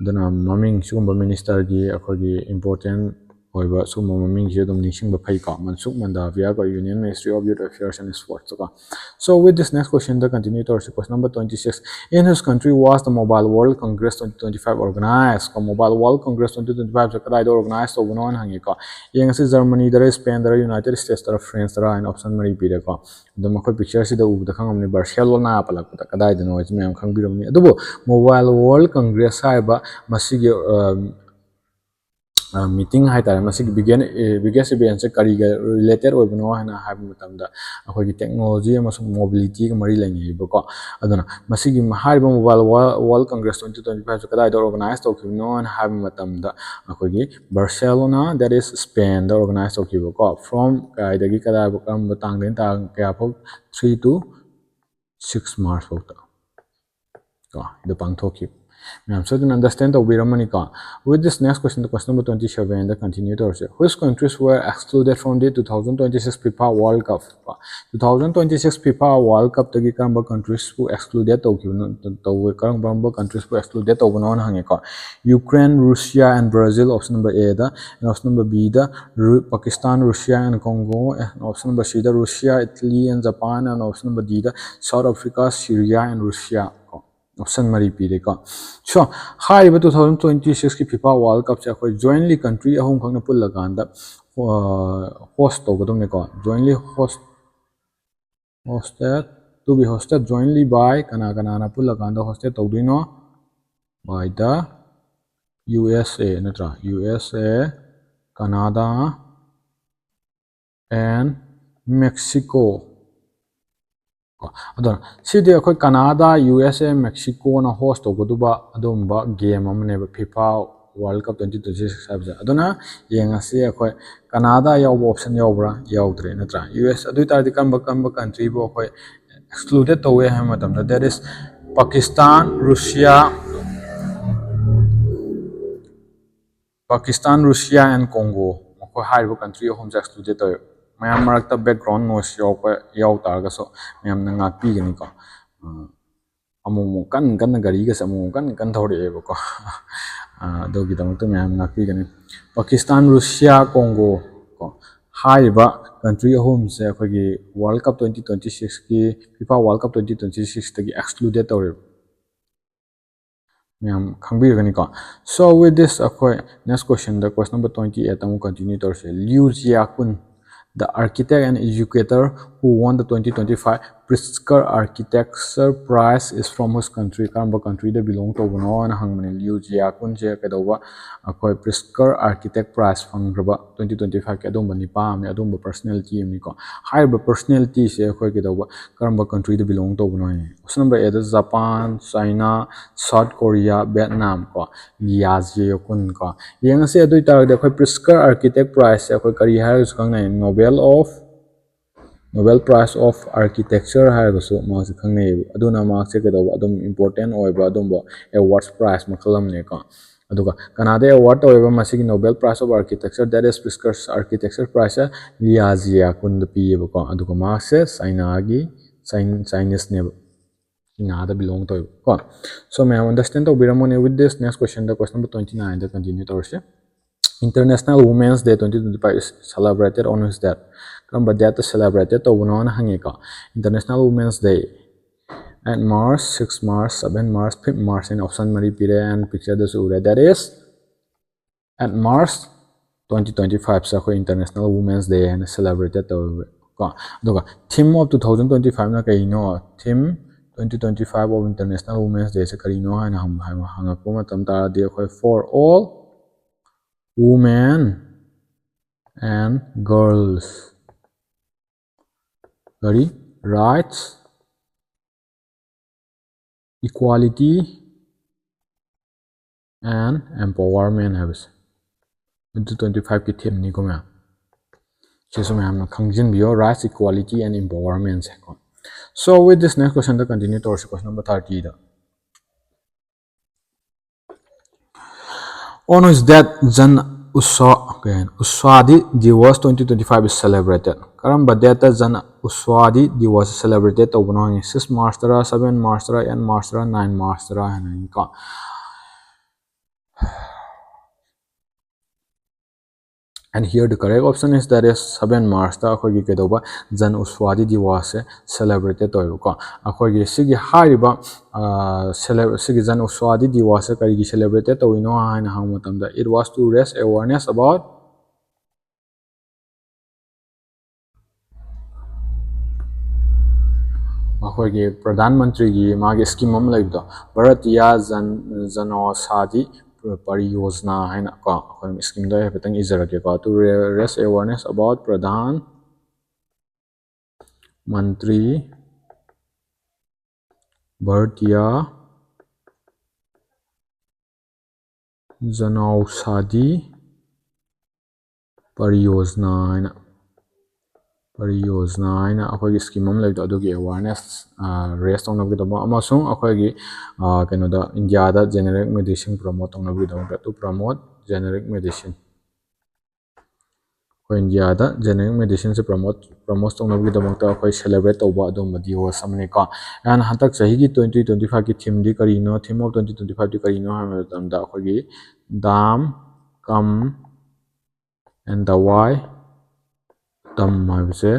ꯑꯗꯨꯅ ꯃꯃꯤꯡ, ꯁꯤꯒꯨꯝꯕ minister ꯒꯤ ꯑꯩꯈꯣꯏꯒꯤ important ꯑꯣꯏꯕ ꯁꯤꯒꯨꯝꯕ ꯃꯃꯤꯡꯁꯦ ꯑꯗꯨꯝ ꯅꯤꯡꯁꯤꯡꯕ ꯐꯩꯀꯣ, ꯃꯟꯁꯨꯈ ꯃꯟꯗꯥꯚꯤꯌꯥ ꯀꯣ, Union Ministry of Youth Affairs and Sports ꯀꯣ꯫ So with this next question the continue ꯇꯧꯔꯁꯤ, question number twenty six, in which country was the Mobile World Congress twenty twenty five organized? ꯀꯣ, Mobile World Congress twenty twenty five ꯁꯦ ꯀꯗꯥꯏꯗ organize ꯇꯧꯕꯅꯣ ꯍꯥꯏꯅ ꯍꯪꯉꯤꯀꯣ꯫ ꯌꯦꯡꯉꯁꯤ, Germany ꯗꯔ, Spain ꯗꯔ, United States ꯇꯔ, France ꯇꯔ ꯍꯥꯏꯅ option ꯃꯔꯤ ꯄꯤꯔꯦꯀꯣ꯫ ꯑꯗꯨꯝ ꯑꯩꯈꯣꯏ picture ꯁꯤꯗ ꯎꯕꯗ ꯈꯪꯉꯝꯅꯤ, Barcelona ꯄꯜꯂꯛꯄꯗ ꯀꯗꯥꯏꯗꯅꯣ ꯍꯥꯏꯁꯤ ꯃꯌꯥꯝ ꯈꯪꯕꯤꯔꯝꯅꯤ꯫ ꯑꯗꯨꯕꯨ Mobile World Congress ꯍꯥꯏꯕ ꯃꯁꯤꯒꯤ, ꯑ, ꯑ, meeting ꯍꯥꯏꯇꯥꯔꯦ, ꯃꯁꯤꯒꯤ biggest, ꯑ, biggest event ꯁꯦ ꯀꯔꯤꯒ related ꯑꯣꯏꯕꯅꯣ ꯍꯥꯏꯅ ꯍꯥꯏꯕ ꯃꯇꯝꯗ, ꯑꯩꯈꯣꯏꯒꯤ technology ꯑꯃꯁꯨꯡ mobility ꯒ ꯃꯔꯤ ꯂꯩꯅꯩꯕꯀꯣ꯫ ꯑꯗꯨꯅ ꯃꯁꯤꯒꯤ ꯍꯥꯏꯔꯤꯕ Mobile Wo-, World Congress twenty twenty five ꯁꯦ ꯀꯗꯥꯏꯗ organize ꯇꯧꯈꯤꯕꯅꯣ ꯍꯥꯏꯅ ꯍꯥꯏꯕ ꯃꯇꯝꯗ, ꯑꯩꯈꯣꯏꯒꯤ Barcelona, that is Spain the organize ꯇꯧꯈꯤꯕꯀꯣ꯫ From ꯀꯗꯥꯏꯗꯒꯤ ꯀꯗꯥꯏ, ꯀꯔꯝꯕ ꯇꯥꯡꯗꯒꯤ ꯇꯥꯡ ꯀꯌꯥ ꯐꯥꯎ? Three to six March ꯐꯥꯎꯗ ꯀꯣ, ꯑꯗꯨ ꯄꯥꯡꯊꯣꯛꯈꯤ꯫ ꯃꯌꯥꯝ ꯁꯣꯏꯗꯅ understand ꯇꯧꯕꯤꯔꯝꯃꯅꯤꯀꯣ꯫ With this, next question, question number twenty seven the continue ꯇꯧꯔꯁꯦ꯫ Which countries were excluded from the two thousand twenty six FIFA World Cup? ꯀꯣ, two thousand twenty six FIFA World Cup ꯇꯒꯤ ꯀꯔꯝꯕ countries ꯄꯨ excluded ꯇꯧꯈꯤꯕꯅꯣ, ꯇꯧ-, ꯀꯔꯝ-, ꯀꯔꯝꯕ countries ꯄꯨ excluded ꯇꯧꯕꯅꯣꯅ ꯍꯪꯉꯦꯀꯣ꯫ Ukraine, Russia and Brazil, option number A the, and option number B the, Ru-, Pakistan, Russia and Congo, and option number C the, Russia, Italy and Japan, and option number D the, South Africa, Syria and Russia ꯀꯣ꯫ Option ꯃꯔꯤ ꯄꯤꯔꯦꯀꯣ꯫ So, ꯍꯥꯏꯔꯤꯕ two thousand twenty six ꯀꯤ FIFA World Cup ꯁꯦ ꯑꯩꯈꯣꯏ jointly country ꯑꯍꯨꯝꯈꯛꯅ ꯄꯨꯜꯂꯀꯥꯟꯗ, ꯑ, host ꯇꯧꯒꯗꯕꯅꯤꯀꯣ꯫ Jointly host, hosted, to be hosted jointly by, ꯀꯅꯥ ꯀꯅꯥꯅ ꯄꯨꯜꯂꯀꯥꯟꯗ hosted ꯇꯧꯗꯣꯏꯅꯣ? By the U S A ꯅꯠꯇ꯭ꯔꯥ? U S A, Canada and Mexico꯫ ꯀꯣ, ꯑꯗꯨꯅ ꯁꯤꯗꯤ ꯑꯩꯈꯣꯏ Canada, U S A, Mexico ꯅ host ꯇꯧꯒꯗꯕ ꯑꯗꯨꯒꯨꯝꯕ game ꯑꯃꯅꯦꯕ FIFA World Cup twenty twenty six ꯍꯥꯏꯕꯁꯦ꯫ ꯑꯗꯨꯅ ꯌꯦꯡꯉꯁꯤ ꯑꯩꯈꯣꯏ Canada ꯌꯥꯎꯕ option ꯌꯥꯎꯕ꯭ꯔꯥ? ꯌꯥꯎꯗ꯭ꯔꯦ ꯅꯠꯇ꯭ꯔꯥ? U S, ꯑꯗꯨ ꯑꯣꯏ ꯇꯥꯔꯗꯤ ꯀꯔꯝꯕ, ꯀꯔꯝꯕ country ꯕꯨ ꯑꯩꯈꯣꯏ excluded ꯇꯧꯋꯦ ꯍꯥꯏꯕ ꯃꯇꯝꯗ, that is Pakistan, Russia, Pakistan, Russia and Congo, ꯃꯈꯣꯏ ꯍꯥꯏꯔꯤꯕ country ꯑꯍꯨꯝꯁꯦ excluded ꯇꯧꯋꯦ꯫ ꯃꯌꯥꯝ ꯃꯔꯛꯇ background noise ꯌꯥꯎꯕ, ꯌꯥꯎ ꯇꯥꯔꯒꯁꯨ ꯃꯌꯥꯝꯅ ꯉꯥꯛꯄꯤꯒꯅꯤꯀꯣ꯫ ꯑ, ꯑꯃꯨꯛ ꯑꯃꯨꯛ ꯀꯟꯅ ꯀꯟꯅ ꯒꯥꯔꯤꯒꯁꯦ ꯑꯃꯨꯛ ꯑꯃꯨꯛ ꯀꯟꯅ ꯀꯟꯅ ꯊꯧꯔꯛꯑꯦꯕꯀꯣ꯫ ꯑ, ꯑꯗꯨꯒꯤꯗꯃꯛꯇ ꯃꯌꯥꯝ ꯉꯥꯛꯄꯤꯒꯅꯤ꯫ Pakistan, Russia, Congo ꯀꯣ, ꯍꯥꯏꯔꯤꯕ country ꯑꯍꯨꯝꯁꯦ ꯑꯩꯈꯣꯏꯒꯤ World Cup twenty twenty six ꯀꯤ, FIFA World Cup twenty twenty six ꯇꯒꯤ excluded ꯇꯧꯔꯦꯕ꯫ ꯃꯌꯥꯝ ꯈꯪꯕꯤꯔꯒꯅꯤꯀꯣ꯫ So with this, ꯑꯩꯈꯣꯏ next question ꯗ, question number twenty eight ꯑꯃꯨꯛ continue ꯇꯧꯔꯁꯦ꯫ Liu Jiaqun, the architect and educator who won the twenty twenty five Pritzker Architecture Prize is from which country? ꯀꯔꯝꯕ country ꯗ belong ꯇꯧꯕꯅꯣꯅ ꯍꯪꯕꯅꯦ꯫ Liu Jiaqun ꯁꯦ ꯀꯩꯗꯧꯕ, ꯑꯩꯈꯣꯏ Pritzker Architect Prize ꯐꯪꯈ꯭ꯔꯕ twenty twenty five ꯀꯤ ꯑꯗꯨꯝꯕ ꯅꯤꯄꯥ ꯑꯃꯅꯤ, ꯑꯗꯨꯝꯕ personality ꯑꯃꯅꯤꯀꯣ꯫ ꯍꯥꯏꯔꯤꯕ personality ꯁꯦ ꯑꯩꯈꯣꯏ ꯀꯩꯗꯧꯕ, ꯀꯔꯝꯕ country ꯗ belong ꯇꯧꯕꯅꯣ ꯍꯥꯏꯅꯤ꯫ Option number A the Japan, China, South Korea, Vietnam ꯀꯣ꯫ Liu Jiaqun ꯀꯣ꯫ ꯌꯦꯡꯉꯁꯤ꯫ ꯑꯗꯨ ꯑꯣꯏ ꯇꯥꯔꯒꯗꯤ ꯑꯩꯈꯣꯏ Pritzker Architect Prize ꯁꯦ ꯑꯩꯈꯣꯏ ꯀꯔꯤ ꯍꯥꯏꯔꯒꯁꯨ ꯈꯪꯅꯩ? Nobel of Nobel Prize of Architecture ꯍꯥꯏꯔꯒꯁꯨ ꯃꯍꯥꯛꯁꯦ ꯈꯪꯅꯩꯌꯦꯕ꯫ ꯑꯗꯨꯅ ꯃꯍꯥꯛꯁꯦ ꯀꯩꯗꯧꯕ, ꯑꯗꯨꯝ important ꯑꯣꯏꯕ ꯑꯗꯨꯝꯕ awards prize ꯃꯈꯜ ꯑꯃꯅꯦꯀꯣ꯫ ꯑꯗꯨꯒ ꯀꯅꯥꯗ award ꯇꯧꯋꯦꯕ ꯃꯁꯤꯒꯤ Nobel Prize of Architecture, that is Pritzker Architecture Prize say? Lia ꯖꯤꯌꯥꯀꯨꯟꯗ ꯄꯤꯌꯦꯕꯀꯣ꯫ ꯑꯗꯨꯒ ꯃꯍꯥꯛꯁꯦ ꯆꯥꯏꯅꯥꯒꯤ, Chin-, Chineseꯅꯦꯕ꯫ ꯆꯤꯅꯥꯗ belong ꯇꯧꯋꯦꯕꯀꯣ꯫ So ꯃꯌꯥꯝ understand ꯇꯧꯕꯤꯔꯝꯃꯣꯅꯦ꯫ With this, next question the, question number twenty nine the continue ꯇꯧꯔꯁꯦ꯫ International Women's Day twenty twenty-five is celebrated on which date? ꯀꯔꯝꯕ date ꯇ celebrated ꯇꯧꯕꯅꯣꯅ ꯍꯪꯉꯦꯀꯣ꯫ International Women's Day, eight March, six March, seven March, five March ꯍꯥꯏꯅ option ꯃꯔꯤ ꯄꯤꯔꯦ, and picture ꯗꯁꯨ ꯎꯔꯦ꯫ That is eight March twenty twenty-five ꯁꯦ ꯑꯩꯈꯣꯏ International Women's Day ꯍꯥꯏꯅ celebrated ꯇꯧꯋꯦꯕ ꯀꯣ꯫ ꯑꯗꯨꯒ theme of two thousand twenty-five ꯅ ꯀꯩꯅꯣ? Theme twenty twenty-five of International Women's Day ꯁꯦ ꯀꯔꯤꯅꯣ ꯍꯥꯏꯅ ꯍꯪ-, ꯍꯪ-, ꯍꯪꯉꯛꯄ ꯃꯇꯝ ꯇꯥꯔꯗꯤ, ꯑꯩꯈꯣꯏ for all women and girls, ꯀꯔꯤ, rights, equality and empowerment ꯍꯥꯏꯕꯁꯦ twenty twenty-five ꯀꯤ theme ꯅꯤꯀꯣ ꯃꯌꯥꯝ꯫ ꯁꯤꯁꯨ ꯃꯌꯥꯝꯅ ꯈꯪꯖꯤꯟꯕꯤꯌꯣ, rights, equality and empowerment ꯁꯦ ꯀꯣ꯫ So with this, next question the continue ꯇꯧꯔꯁꯤ, question number thirty the. On which date Jan Utsa-, ꯀꯩ ꯍꯥꯏꯅꯣ? Aushadhi Diwas twenty twenty-five is celebrated? ꯀꯔꯝꯕ date ꯇ Jan Aushadhi Diwas celebrated ꯇꯧꯕꯅꯣ ꯍꯪꯉꯤ꯫ Six March ꯇꯔꯥ, seven March ꯇꯔꯥ, eight March ꯇꯔꯥ, nine March ꯇꯔꯥ ꯍꯥꯏꯅ ꯍꯪꯉꯤꯀꯣ꯫ And here the correct option is, that is seven March ꯇ ꯑꯩꯈꯣꯏꯒꯤ ꯀꯩꯗꯧꯕ, Jan Aushadhi Diwas ꯁꯦ celebrated ꯇꯧꯋꯦꯕꯀꯣ꯫ ꯑꯩꯈꯣꯏꯒꯤ ꯁꯤꯒꯤ ꯍꯥꯏꯔꯤꯕ, ꯑ, cele-, ꯁꯤꯒꯤ Jan Aushadhi Diwas ꯁꯦ ꯀꯔꯤꯒꯤ celebrated ꯇꯧꯔꯤꯅꯣ ꯍꯥꯏꯅ ꯍꯪꯕ ꯃꯇꯝꯗ, it was to raise awareness about ꯑꯩꯈꯣꯏꯒꯤ ꯄ꯭ꯔꯙꯥꯟ ꯃꯟꯇ꯭ꯔꯤꯒꯤ ꯃꯥꯒꯤ scheme ꯑꯃ ꯂꯩꯕꯗꯣ, ꯚꯥꯔꯇꯤꯌꯥ ꯖꯟ-, ꯖꯅꯧꯁꯥꯙꯤ ꯄꯔꯤꯌꯣꯖꯅꯥ ꯍꯥꯏꯅ ꯀꯣ, ꯑꯩꯈꯣꯏ scheme ꯗꯣ ꯑꯩ ꯍꯥꯏꯐꯦꯠꯇꯪ ꯏꯖꯔꯛꯀꯦꯀꯣ꯫ To ra-, raise awareness about Pradhan Mantri Bharatiya ꯖꯅꯧꯁꯥꯙꯤ ꯄꯔꯤꯌꯣꯖꯅꯥ ꯍꯥꯏꯅ꯫ ꯄꯔꯤꯌꯣꯖꯅꯥ ꯍꯥꯏꯅ ꯑꯩꯈꯣꯏꯒꯤ ꯁ꯭ꯀꯤꯝ ꯑꯃ ꯂꯩꯕꯗꯣ, ꯑꯗꯨꯒꯤ ꯑꯦꯋꯥꯔꯅꯦꯁ ꯔꯦꯁ ꯇꯧꯅꯕꯒꯤꯗꯃꯛ, ꯑꯃꯁꯨꯡ ꯑꯩꯈꯣꯏꯒꯤ ꯀꯩꯅꯣꯗ, ꯏꯟꯗꯤꯌꯥꯗ ꯖꯦꯅꯦꯔꯤꯛ ꯃꯦꯗꯤꯁꯤꯟ ꯄ꯭ꯔꯃꯣꯠ ꯇꯧꯅꯕꯒꯤꯗꯃꯛꯇ, to promote generic medicine, ꯑꯩꯈꯣꯏ ꯏꯟꯗꯤꯌꯥꯗ ꯖꯦꯅꯦꯔꯤꯛ ꯃꯦꯗꯤꯁꯤꯟꯁꯦ ꯄ꯭ꯔꯃꯣꯠ ꯄ꯭ꯔꯃꯣꯠ ꯇꯧꯅꯕꯒꯤꯗꯃꯛꯇ ꯑꯩꯈꯣꯏ ꯁꯦꯂꯦꯕ꯭ꯔꯦꯠ ꯇꯧꯕ ꯑꯗꯨꯒꯨꯝꯕ ꯗꯤꯋꯣꯔꯁ ꯑꯃꯅꯤꯀꯣ꯫ ꯑꯦꯟ ꯍꯟꯗꯛ ꯆꯍꯤꯒꯤ ꯇ꯭ꯋꯦꯟꯇꯤ ꯇ꯭ꯋꯦꯟꯇꯤ ꯐꯥꯏꯚꯀꯤ ꯊꯤꯝꯗꯤ ꯀꯔꯤꯅꯣ, ꯊꯤꯝ ꯑꯣꯐ ꯇ꯭ꯋꯦꯟꯇꯤ ꯇ꯭ꯋꯦꯟꯇꯤ ꯐꯥꯏꯚꯇꯤ ꯀꯔꯤꯅꯣ ꯍꯥꯏꯕ ꯃꯇꯝꯗ, ꯑꯩꯈꯣꯏꯒꯤ ꯗꯥꯝ ꯀꯝ ꯑꯦꯟ ꯗꯋꯥꯏ ꯇꯝ ꯍꯥꯏꯕꯁꯦ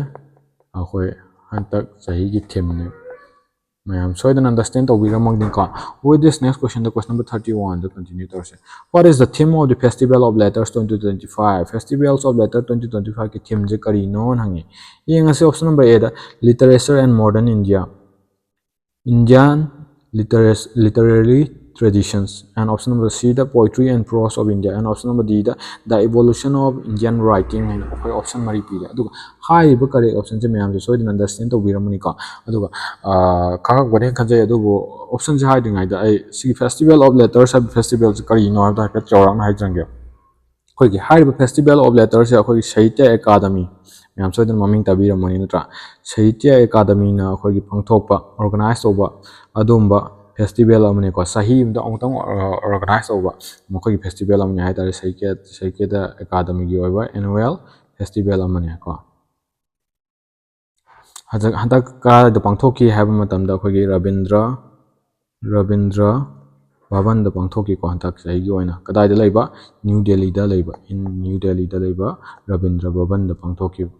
ꯑꯩꯈꯣꯏ ꯍꯟꯗꯛ ꯆꯍꯤꯒꯤ ꯊꯤꯝꯅꯤ꯫ ꯃꯌꯥꯝ ꯁꯣꯏꯗꯅ ꯑꯟꯗꯔꯁꯇꯦꯟ ꯇꯧꯕꯤꯔꯝꯃꯒꯅꯤꯀꯣ꯫ With this next question, the question number thirty-one ꯗ ꯀꯟꯇꯤꯅ꯭ꯌꯨ ꯇꯧꯔꯁꯦ꯫ What is the theme of the Festival of Letters twenty twenty-five? Festivals of Letter twenty twenty-five ꯀꯤ ꯊꯤꯝꯁꯦ ꯀꯔꯤꯅꯣꯅ ꯍꯪꯉꯤ꯫ ꯌꯦꯡꯉꯁꯤ option number A the, Literature and Modern India, Indian literature, literary traditions, and option number C the, Poetry and Prose of India, and option number D the, The Evolution of Indian Writing ꯍꯥꯏꯅ ꯑꯩꯈꯣꯏ option ꯃꯔꯤ ꯄꯤꯔꯦ꯫ ꯑꯗꯨꯒ ꯍꯥꯏꯔꯤꯕ correct option ꯁꯦ ꯃꯌꯥꯝꯁꯦ ꯁꯣꯏꯗꯅ understand ꯇꯧꯕꯤꯔꯝꯃꯅꯤꯀꯣ꯫ ꯑꯗꯨꯒ ꯈꯪꯉꯛꯄꯅꯦꯅ ꯈꯟꯖꯩ꯫ ꯑꯗꯨꯕꯨ option ꯁꯦ ꯍꯥꯏꯗ꯭ꯔꯤꯉꯩꯗ ꯑꯩ ꯁꯤꯒꯤ Festival of Letters ꯍꯥꯏꯕ festival ꯁꯦ ꯀꯔꯤꯅꯣ ꯍꯥꯏꯕꯗꯣ ꯍꯥꯏꯐꯦꯠ ꯆꯥꯎꯔꯥꯛꯅ ꯍꯥꯏꯖꯔꯝꯒꯦ꯫ ꯑꯩꯈꯣꯏꯒꯤ ꯍꯥꯏꯔꯤꯕ Festival of Letters ꯁꯦ ꯑꯩꯈꯣꯏꯒꯤ ꯁꯥꯍꯤꯇ꯭ꯌ ꯑꯦꯀꯥꯗꯃꯤ, ꯃꯌꯥꯝ ꯁꯣꯏꯗꯅ ꯃꯃꯤꯡ ꯇꯥꯕꯤꯔꯝꯃꯅꯤ ꯅꯠꯇ꯭ꯔꯥ? ꯁꯥꯍꯤꯇ꯭ꯌ ꯑꯦꯀꯥꯗꯃꯤꯅ ꯑꯩꯈꯣꯏꯒꯤ ꯄꯥꯡꯊꯣꯛꯄ, organize ꯇꯧꯕ ꯑꯗꯨꯒꯨꯝꯕ festival ꯑꯃꯅꯤꯀꯣ꯫ ꯆꯍꯤ ꯑꯃꯗ ꯑꯃꯨꯛꯇꯪ organize ꯇꯧꯕ ꯃꯈꯣꯏꯒꯤ festival ꯑꯃꯅꯤ ꯍꯥꯏꯇꯥꯔꯦ꯫ ꯁꯥꯍꯤꯇ꯭ꯌ, ꯁꯥꯍꯤꯇ꯭ꯌ ꯑꯦꯀꯥꯗꯃꯤꯒꯤ ꯑꯣꯏꯕ annual festival ꯑꯃꯅꯤꯀꯣ꯫ ꯍꯟꯗꯛ, ꯍꯟꯗꯛ ꯀꯗꯥꯏꯗ ꯄꯥꯡꯊꯣꯛꯈꯤ ꯍꯥꯏꯕ ꯃꯇꯝꯗ ꯑꯩꯈꯣꯏꯒꯤ ꯔꯕꯤꯟꯗ꯭ꯔ, ꯔꯕꯤꯟꯗ꯭ꯔ ꯚꯕꯟꯗ ꯄꯥꯡꯊꯣꯛꯈꯤꯀꯣ꯫ ꯍꯟꯗꯛ ꯆꯍꯤꯒꯤ ꯑꯣꯏꯅ ꯀꯗꯥꯏꯗ ꯂꯩꯕ? ꯅ꯭ꯌꯨ ꯗꯦꯜꯂꯤꯗ ꯂꯩꯕ, in ꯅ꯭ꯌꯨ ꯗꯦꯜꯂꯤꯗ ꯂꯩꯕ ꯔꯕꯤꯟꯗ꯭ꯔ ꯚꯕꯟꯗ ꯄꯥꯡꯊꯣꯛꯈꯤꯕ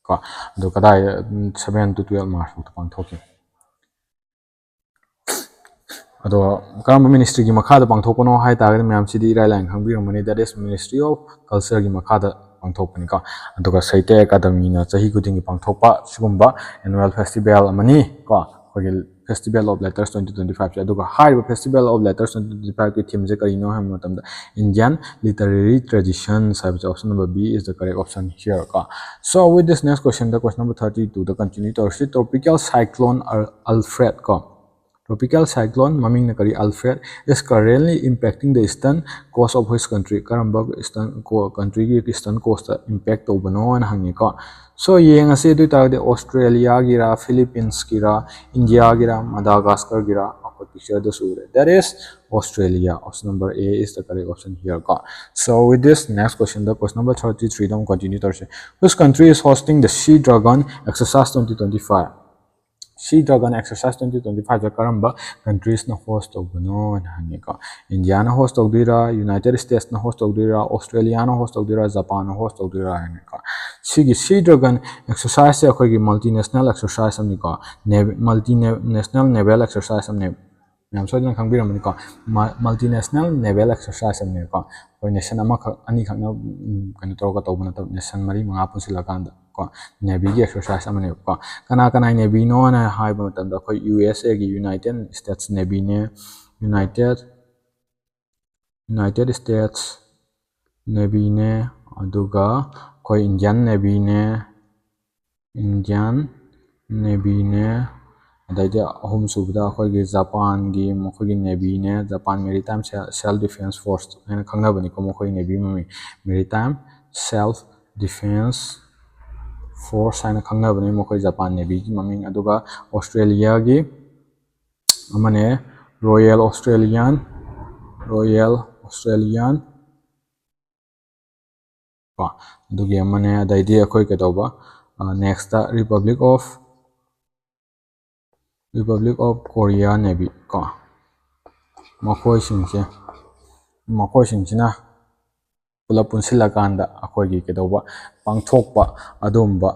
ꯀꯣ꯫ ꯑꯗꯣ ꯀꯗꯥꯏꯗ? Seven to twelve March ꯐꯥꯎꯗ ꯄꯥꯡꯊꯣꯛꯈꯤ꯫ ꯑꯗꯣ ꯀꯔꯝꯕ ministry ꯒꯤ ꯃꯈꯥꯗ ꯄꯥꯡꯊꯣꯛꯄꯅꯣ ꯍꯥꯏ ꯇꯥꯔꯒꯗꯤ, ꯃꯌꯥꯝꯁꯤꯗꯤ ꯏꯔꯥꯏ ꯂꯥꯏꯅ ꯈꯪꯕꯤꯔꯝꯒꯅꯤ, that is Ministry of Culture ꯒꯤ ꯃꯈꯥꯗ ꯄꯥꯡꯊꯣꯛꯄꯅꯤꯀꯣ꯫ ꯑꯗꯨꯒ ꯁꯥꯍꯤꯇ꯭ꯌ ꯑꯦꯀꯥꯗꯃꯤꯅ ꯆꯍꯤ ꯈꯨꯗꯤꯡꯒꯤ ꯄꯥꯡꯊꯣꯛꯄ ꯁꯤꯒꯨꯝꯕ annual festival ꯑꯃꯅꯤ ꯀꯣ, ꯑꯩꯈꯣꯏꯒꯤ Festival of Letters twenty twenty-five ꯁꯦ꯫ ꯑꯗꯨꯒ ꯍꯥꯏꯔꯤꯕ Festival of Letters twenty twenty-five ꯀꯤ theme ꯁꯦ ꯀꯔꯤꯅꯣ ꯍꯥꯏꯕ ꯃꯇꯝꯗ, Indian Literary Traditions ꯍꯥꯏꯕꯁꯦ, option number B is the correct option here ꯀꯣ꯫ So with this next question, the question number thirty-two the continue ꯇꯧꯔꯁꯤ꯫ Tropical Cyclone Al-, Alfred ꯀꯣ, Tropical cyclone, ꯃꯃꯤꯡꯅ ꯀꯔꯤ? Alfred, is currently impacting the eastern coast of which country? ꯀꯔꯝꯕ eastern countryꯒꯤ eastern coastꯇ impact ꯇꯧꯕꯅꯣ ꯍꯥꯏꯅ ꯍꯪꯉꯤꯀꯣ꯫ So ꯌꯦꯡꯉꯁꯤ꯫ ꯑꯗꯨ ꯑꯣꯏꯇꯥꯔꯒꯗꯤ Australiaꯒꯤꯔ, Philippines ꯀꯤꯔ, Indiaꯒꯤꯔ, Madagascarꯒꯤꯔ? ꯑꯩꯈꯣꯏ pictureꯗꯁꯨ ꯎꯔꯦ, that is Australia. Option number A is the correct option here ꯀꯣ꯫ So with this, next questionꯗ, question number thirty threeꯗ ꯑꯃꯨꯛ continue ꯇꯧꯔꯁꯦ꯫ Which country is hosting the Sea Dragon exercise twenty twenty five? Sea Dragon exercise twenty twenty fiveꯁꯦ ꯀꯔꯝꯕ countriesꯅ host ꯇꯧꯕꯅꯣ ꯍꯥꯏꯅ ꯍꯪꯉꯦꯀꯣ꯫ Indiaꯅ host ꯇꯧꯗꯣꯏꯔꯥ, United Statesꯅ host ꯇꯧꯗꯣꯏꯔꯥ, Australiaꯅ host ꯇꯧꯗꯣꯏꯔꯥ, Japanꯅ host ꯇꯧꯗꯣꯏꯔꯥ ꯍꯥꯏꯅꯀꯣ꯫ ꯁꯤꯒꯤ Sea Dragon exerciseꯁꯦ ꯑꯩꯈꯣꯏꯒꯤ multinational exercise ꯑꯃꯅꯤꯀꯣ꯫ Nav- multinational naval exercise ꯑꯃꯅꯦ꯫ ꯃꯌꯥꯝ ꯁꯣꯏꯗꯅ ꯈꯪꯕꯤꯔꯝꯃꯅꯤꯀꯣ꯫ Multinational naval exercise ꯑꯃꯅꯦꯕꯀꯣ꯫ ꯑꯩꯈꯣꯏ nation ꯑꯃꯈꯛ ꯑꯅꯤꯈꯛꯅ ꯀꯩꯅꯣ ꯇꯧꯔꯒ ꯇꯧꯕ ꯅꯠꯇꯕ, nation ꯃꯔꯤ ꯃꯉꯥ ꯄꯨꯟꯁꯤꯜꯂꯀꯥꯟꯗ ꯀꯣ, navyꯒꯤ exercise ꯑꯃꯅꯦꯕꯀꯣ꯫ ꯀꯅꯥ ꯀꯅꯥꯏ navyꯅꯣꯅ ꯍꯥꯏꯕ ꯃꯇꯝꯗ ꯑꯩꯈꯣꯏ USAꯒꯤ, United States Navyꯅꯦ, United United States Navyꯅꯦ, ꯑꯗꯨꯒ ꯑꯩꯈꯣꯏ Indian Navyꯅꯦ, Indian Navyꯅꯦ, ꯑꯗꯩꯗꯤ ꯑꯍꯨꯝꯁꯨꯕꯗ ꯑꯩꯈꯣꯏꯒꯤ Japanꯒꯤ ꯃꯈꯣꯏꯒꯤ Navyꯅꯦ, Japan Maritime Self Defense Force ꯍꯥꯏꯅ ꯈꯪꯅꯕꯅꯤꯀꯣ ꯃꯈꯣꯏꯒꯤ Navy ꯃꯃꯤꯡ, Maritime Self Defense Force ꯍꯥꯏꯅ ꯈꯪꯅꯕꯅꯤ ꯃꯈꯣꯏ Japan Navyꯒꯤ ꯃꯃꯤꯡ꯫ ꯑꯗꯨꯒ Australiaꯒꯤ ꯑꯃꯅꯦ, Royal Australian, Royal Australian ꯀꯣ, ꯑꯗꯨꯒꯤ ꯑꯃꯅꯦ꯫ ꯑꯗꯩꯗꯤ ꯑꯩꯈꯣꯏ ꯀꯩꯗꯧꯕ, nextꯇ Republic of Republic of Korea Navy ꯀꯣ, ꯃꯈꯣꯏꯁꯤꯡꯁꯦ ꯃꯈꯣꯏꯁꯤꯡꯁꯤꯅ ꯄꯨꯂꯞ ꯄꯨꯟꯁꯤꯜꯂꯀꯥꯟꯗ ꯑꯩꯈꯣꯏꯒꯤ ꯀꯩꯗꯧꯕ, ꯄꯥꯡꯊꯣꯛꯄ ꯑꯗꯨꯒꯨꯝꯕ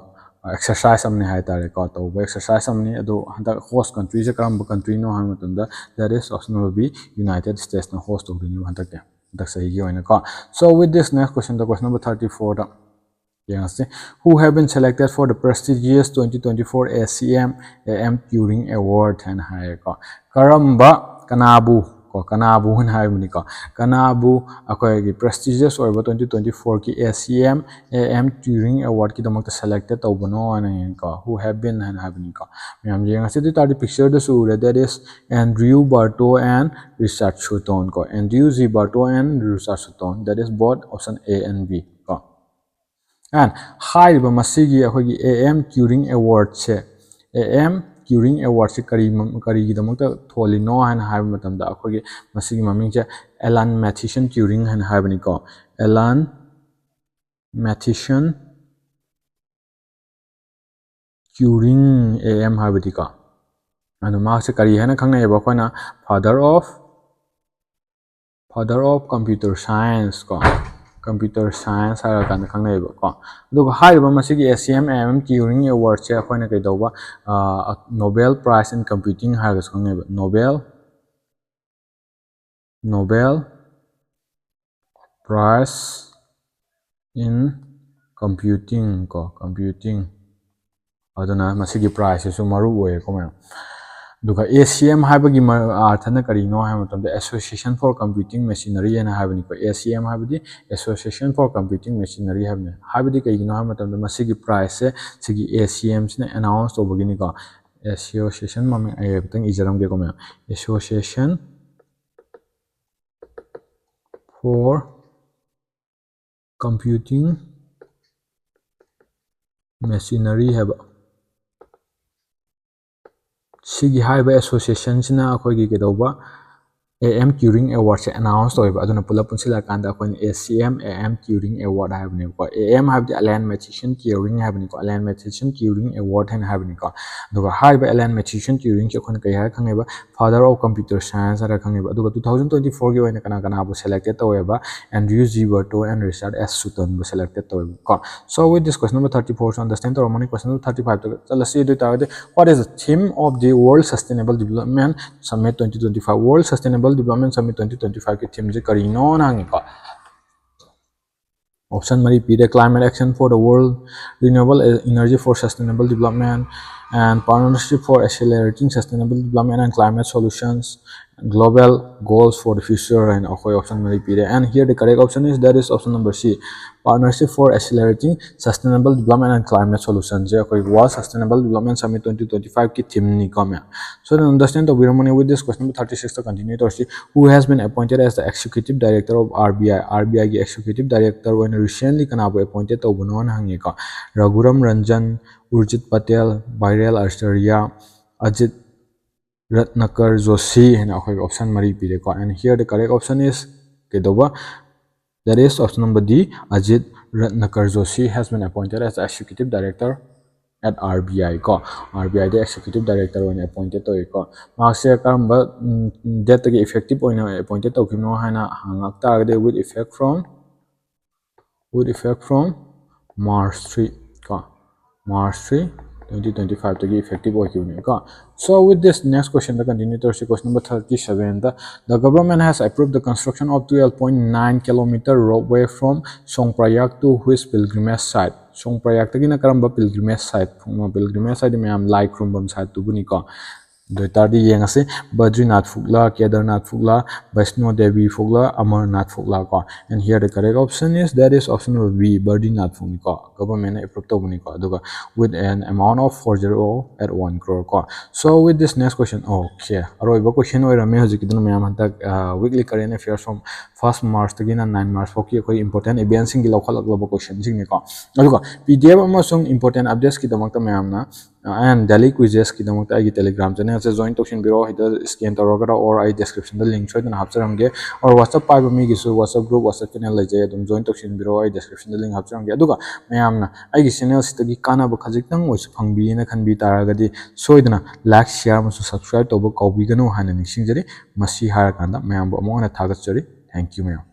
exercise ꯑꯃꯅꯤ ꯍꯥꯏꯇꯥꯔꯦꯀꯣ, ꯇꯧꯕ exercise ꯑꯃꯅꯤ꯫ ꯑꯗꯣ ꯍꯟꯗꯛ host countryꯁꯦ ꯀꯔꯝꯕ countryꯅꯣ ꯍꯥꯏꯕ ꯃꯇꯝꯗ, that is option number B, United Statesꯅ host ꯇꯧꯗꯣꯏꯅꯦꯕ ꯍꯟꯗꯛꯀꯤ ꯍꯟꯗꯛ ꯆꯍꯤꯒꯤ ꯑꯣꯏꯅꯀꯣ꯫ So with this, next questionꯗ, question number thirty fourꯗ ꯌꯦꯡꯉꯁꯤ꯫ Who have been selected for the prestigious twenty twenty four ASEAN AM Turing Award ꯍꯥꯏꯅ ꯍꯥꯏꯔꯦꯀꯣ꯫ ꯀꯔꯝꯕ, ꯀꯅꯥꯕꯨ ꯀꯣ ꯀꯅꯥꯕꯨ ꯍꯥꯏꯅ ꯍꯥꯏꯕꯅꯤꯀꯣ꯫ ꯀꯅꯥꯕꯨ ꯑꯩꯈꯣꯏꯒꯤ prestigious ꯑꯣꯏꯕ twenty twenty fourꯒꯤ A C M A M Turing Awardꯀꯤꯗꯃꯛꯇ selected ꯇꯧꯕꯅꯣ ꯍꯥꯏꯅ ꯌꯦꯡꯉꯤꯀꯣ, who have been ꯍꯥꯏꯅ ꯍꯥꯏꯕꯅꯤꯀꯣ꯫ ꯃꯌꯥꯝ ꯌꯦꯡꯉꯁꯤ꯫ ꯑꯗꯨ ꯑꯣꯏ ꯇꯥꯔꯗꯤ pictureꯗꯁꯨ ꯎꯔꯦ, that is Andrew Barto and Richard Sutton ꯀꯣ, Andrew G Barto and Richard Sutton, that is both option A and B ꯀꯣ꯫ And ꯍꯥꯏꯔꯤꯕ ꯃꯁꯤꯒꯤ ꯑꯩꯈꯣꯏꯒꯤ A M Turing Awardꯁꯦ, A M Turing Awardꯁꯦ ꯀꯔꯤ ꯀꯔꯤꯒꯤꯗꯃꯛꯇ ꯊꯣꯜꯂꯤꯅꯣ ꯍꯥꯏꯅ ꯍꯥꯏꯕ ꯃꯇꯝꯗ ꯑꯩꯈꯣꯏꯒꯤ ꯃꯁꯤꯒꯤ ꯃꯃꯤꯡꯁꯦ Alan Matheson Turing ꯍꯥꯏꯅ ꯍꯥꯏꯕꯅꯤꯀꯣ꯫ Alan Matheson Turing, A M ꯍꯥꯏꯕꯗꯤꯀꯣ꯫ ꯑꯗꯣ ꯃꯍꯥꯛꯁꯦ ꯀꯔꯤ ꯍꯥꯏꯅ ꯈꯪꯅꯩꯑꯕ? ꯑꯩꯈꯣꯏꯅ father of father of computer science ꯀꯣ, computer science ꯍꯥꯏꯔ ꯀꯥꯟꯗ ꯈꯪꯅꯩꯑꯕꯀꯣ꯫ ꯑꯗꯨꯒ ꯍꯥꯏꯔꯤꯕ ꯃꯁꯤꯒꯤ A C M A M Turing Awardꯁꯦ ꯑꯩꯈꯣꯏꯅ ꯀꯩꯗꯧꯕ, Nobel Prize in Computing ꯍꯥꯏꯔꯒꯁꯨ ꯈꯪꯅꯩꯕ, Nobel Nobel Prize in Computing ꯀꯣ, computing꯫ ꯑꯗꯨꯅ ꯃꯁꯤꯒꯤ prizeꯁꯤꯁꯨ ꯃꯔꯨ ꯑꯣꯏꯌꯦꯀꯣ ꯃꯌꯥꯝ꯫ ꯑꯗꯨꯒ A C M ꯍꯥꯏꯕꯒꯤ ꯑꯥꯔꯊꯅ ꯀꯔꯤꯅꯣ ꯍꯥꯏꯕ ꯃꯇꯝꯗ Association for Computing Machinery ꯍꯥꯏꯅ ꯍꯥꯏꯕꯅꯤꯀꯣ꯫ A C M ꯍꯥꯏꯕꯗꯤ Association for Computing Machinery ꯍꯥꯏꯕꯅꯤ꯫ ꯍꯥꯏꯕꯗꯤ ꯀꯩꯒꯤꯅꯣ ꯍꯥꯏꯕ ꯃꯇꯝꯗ ꯃꯁꯤꯒꯤ prizeꯁꯦ ꯁꯤꯒꯤ A C Mꯁꯤꯅ announce ꯇꯧꯕꯒꯤꯅꯤꯀꯣ꯫ Association ꯃꯃꯤꯡ ꯑꯩ ꯈꯤꯇꯪ ꯏꯖꯔꯝꯒꯦꯀꯣ ꯃꯌꯥꯝ꯫ Association for Computing Machinery ꯍꯥꯏꯕ꯫ ꯁꯤꯒꯤ ꯍꯥꯏꯔꯤꯕ associationꯁꯤꯅ ꯑꯩꯈꯣꯏꯒꯤ ꯀꯩꯗꯧꯕ, A M Turing Awardꯁꯦ announce ꯇꯧꯋꯦꯕ꯫ ꯑꯗꯨꯅ ꯄꯨꯂꯞ ꯄꯨꯟꯁꯤꯜꯂꯀꯥꯟꯗ ꯑꯩꯈꯣꯏꯅ A C M A M Turing Award ꯍꯥꯏꯕꯅꯦꯕꯀꯣ꯫ A M ꯍꯥꯏꯕꯗꯤ Alan Matheson Turing ꯍꯥꯏꯕꯅꯤꯀꯣ, Alan Matheson Turing Award ꯍꯥꯏꯅ ꯍꯥꯏꯕꯅꯤꯀꯣ꯫ ꯑꯗꯨꯒ ꯍꯥꯏꯔꯤꯕ Alan Matheson Turingꯁꯦ ꯑꯩꯈꯣꯏꯅ ꯀꯩ ꯍꯥꯏꯔ ꯈꯪꯅꯩꯕ? Father of Computer Science ꯍꯥꯏꯔ ꯈꯪꯅꯩꯕ꯫ ꯑꯗꯨꯒ two thousand twenty fourꯒꯤ ꯑꯣꯏꯅ ꯀꯅꯥ ꯀꯅꯥꯕꯨ selected ꯇꯧꯋꯦꯕ? Andrew G Barto and Richard S Suttonꯕꯨ selected ꯇꯧꯋꯦꯕꯀꯣ꯫ So with this, question number thirty fourꯁꯨ understand ꯇꯧꯔꯝꯃꯅꯤ꯫ Question number thirty fiveꯇ ꯆꯠꯂꯁꯤ꯫ ꯑꯗꯨ ꯑꯣꯏ ꯇꯥꯔꯒꯗꯤ, what is the theme of the World Sustainable Development Summit twenty twenty five? World Sustainable Development Summit twenty twenty fiveꯀꯤ themeꯁꯦ ꯀꯔꯤꯅꯣꯅ ꯍꯪꯉꯤꯀꯣ꯫ Option ꯃꯔꯤ ꯄꯤꯔꯦ: Climate Action for the World, Renewable Energy for Sustainable Development, and Partnership for Accelerating Sustainable Development and Climate Solutions, Global Goals for the Future ꯍꯥꯏꯅ ꯑꯩꯈꯣꯏ option ꯃꯔꯤ ꯄꯤꯔꯦ, and here the correct option is, that is option number C, Partnership for Accelerating Sustainable Development and Climate Solution ꯁꯦ ꯑꯩꯈꯣꯏ World Sustainable Development Summit twenty twenty-five ꯀꯤ theme ꯅꯤꯀꯣ ꯃꯌꯥꯝ꯫ So then understand ꯇꯧꯕꯤꯔꯝꯃꯅꯤ꯫ With this, question number thirty-six ꯇ continue ꯇꯧꯔꯁꯤ꯫ Who has been appointed as the executive director of R B I? R B I ꯒꯤ executive director ꯑꯣꯏꯅ recently ꯀꯅꯥꯕꯨ appointed ꯇꯧꯕꯅꯣꯅ ꯍꯪꯉꯦꯀꯣ꯫ ꯔꯘꯨꯔꯥꯝ Ranjan, ꯎꯔꯖꯤꯠ Patel, viral ꯑꯥꯆꯥꯔꯌ, Ajit Ratnakar Joshi ꯍꯥꯏꯅ ꯑꯩꯈꯣꯏꯒꯤ option ꯃꯔꯤ ꯄꯤꯔꯦꯀꯣ꯫ And here the correct option is ꯀꯩꯗꯧꯕ? That is option number D, Ajit Ratnakar Joshi has been appointed as executive director at R B I ꯀꯣ꯫ R B I the executive director ꯑꯣꯏꯅ appointed ꯇꯧꯏꯀꯣ꯫ ꯃꯍꯥꯛꯁꯦ ꯀꯔꯝꯕ date ꯇꯒꯤ effective ꯑꯣꯏꯅ appointed ꯇꯧꯈꯤꯕꯅꯣ ꯍꯥꯏꯅ ꯍꯪꯉꯛ ꯇꯥꯔꯒꯗꯤ, with effect from with effect from March three ꯀꯣ, March three, twenty twenty-five ꯇꯒꯤ effective ꯑꯣꯏꯈꯤꯕꯅꯦꯀꯣ꯫ So with this, next question the continue ꯇꯧꯔꯁꯤ, question number thirty-seven the, the government has approved the construction of twelve point nine kilometer roadway from Songprayag to which pilgrimage site? ꯁꯣꯡꯄ꯭ꯔꯌꯥꯒꯇꯒꯤꯅ ꯀꯔꯝꯕ pilgrimage site, pilgrimage site ꯗꯤ ꯃꯌꯥꯝ ꯂꯥꯏ ꯈꯨꯔꯨꯝꯐꯝ site ꯇꯨꯕꯨꯅꯤꯀꯣ꯫ ꯑꯗꯨ ꯑꯣꯏꯇꯥꯔꯗꯤ ꯌꯦꯡꯉꯁꯤ, ꯕꯗ꯭ꯔꯤꯅꯥꯊ ꯐꯨꯛꯂꯥ, ꯀꯦꯗꯔꯅꯥꯊ ꯐꯨꯛꯂꯥ, ꯕꯩꯁꯅꯣ ꯗꯦꯕꯤ ꯐꯨꯛꯂꯥ, ꯑꯃꯔꯅꯥꯊ ꯐꯨꯛꯂꯥ ꯀꯣ꯫ And here the correct option is, that is option number B, Badrinath ꯐꯨꯛꯅꯤꯀꯣ꯫ Government ꯅ approve ꯇꯧꯕꯅꯤꯀꯣ꯫ ꯑꯗꯨꯒ with an amount of four zero at one crore ꯀꯣ꯫ So with this, next question, okay, ꯑꯔꯣꯏꯕ question ꯑꯣꯏꯔꯝꯃꯦ ꯍꯧꯖꯤꯛꯀꯤꯗꯨꯅ꯫ ꯃꯌꯥꯝ ꯍꯟꯗꯛ weekly current affairs from first March ꯇꯒꯤꯅ nine March ꯐꯥꯎꯒꯤ ꯑꯩꯈꯣꯏ important event ꯁꯤꯡꯒꯤ ꯂꯧꯈꯠꯂꯛꯂꯕ question ꯁꯤꯡꯅꯤꯀꯣ꯫ ꯑꯗꯨꯒ P D F ꯑꯃꯁꯨꯡ important updates ꯀꯤꯗꯃꯛꯇ ꯃꯌꯥꯝꯅ and daily quizzes ꯀꯤꯗꯃꯛꯇ ꯑꯩꯒꯤ Telegram channel ꯁꯦ join ꯇꯧꯁꯤꯟꯕꯤꯔꯣ꯫ ꯁꯤꯗ scan ꯇꯧꯔꯒꯔ or ꯑꯩ description ꯗ link ꯁꯣꯏꯗꯅ ꯍꯥꯞꯆꯔꯝꯒꯦ꯫ Or WhatsApp ꯄꯥꯏꯕ ꯃꯤꯒꯤꯁꯨ WhatsApp group, WhatsApp channel ꯂꯩꯖꯩ, ꯑꯗꯨꯝ join ꯇꯧꯁꯤꯟꯕꯤꯔꯣ, ꯑꯩ description ꯗ link ꯍꯥꯞꯆꯔꯝꯒꯦ꯫ ꯑꯗꯨꯒ ꯃꯌꯥꯝꯅ ꯑꯩꯒꯤ channel ꯁꯤꯗꯒꯤ ꯀꯥꯟꯅꯕ ꯈꯖꯤꯛꯇꯪ ꯑꯣꯏꯁꯨ ꯐꯪꯕꯤꯌꯦꯅ ꯈꯟꯕꯤ ꯇꯥꯔꯒꯗꯤ, ꯁꯣꯏꯗꯅ like, share ꯑꯃꯁꯨꯡ subscribe ꯇꯧꯕ ꯀꯥꯎꯕꯤꯒꯅꯨ ꯍꯥꯏꯅ ꯅꯤꯡꯁꯤꯡꯖꯔꯤ꯫ ꯃꯁꯤ ꯍꯥꯏꯔꯀꯥꯟꯗ ꯃꯌꯥꯝꯕꯨ ꯑꯃꯨꯛ ꯍꯟꯅ ꯊꯥꯒꯠꯆꯔꯤ꯫ Thank you ꯃꯌꯥꯝ꯫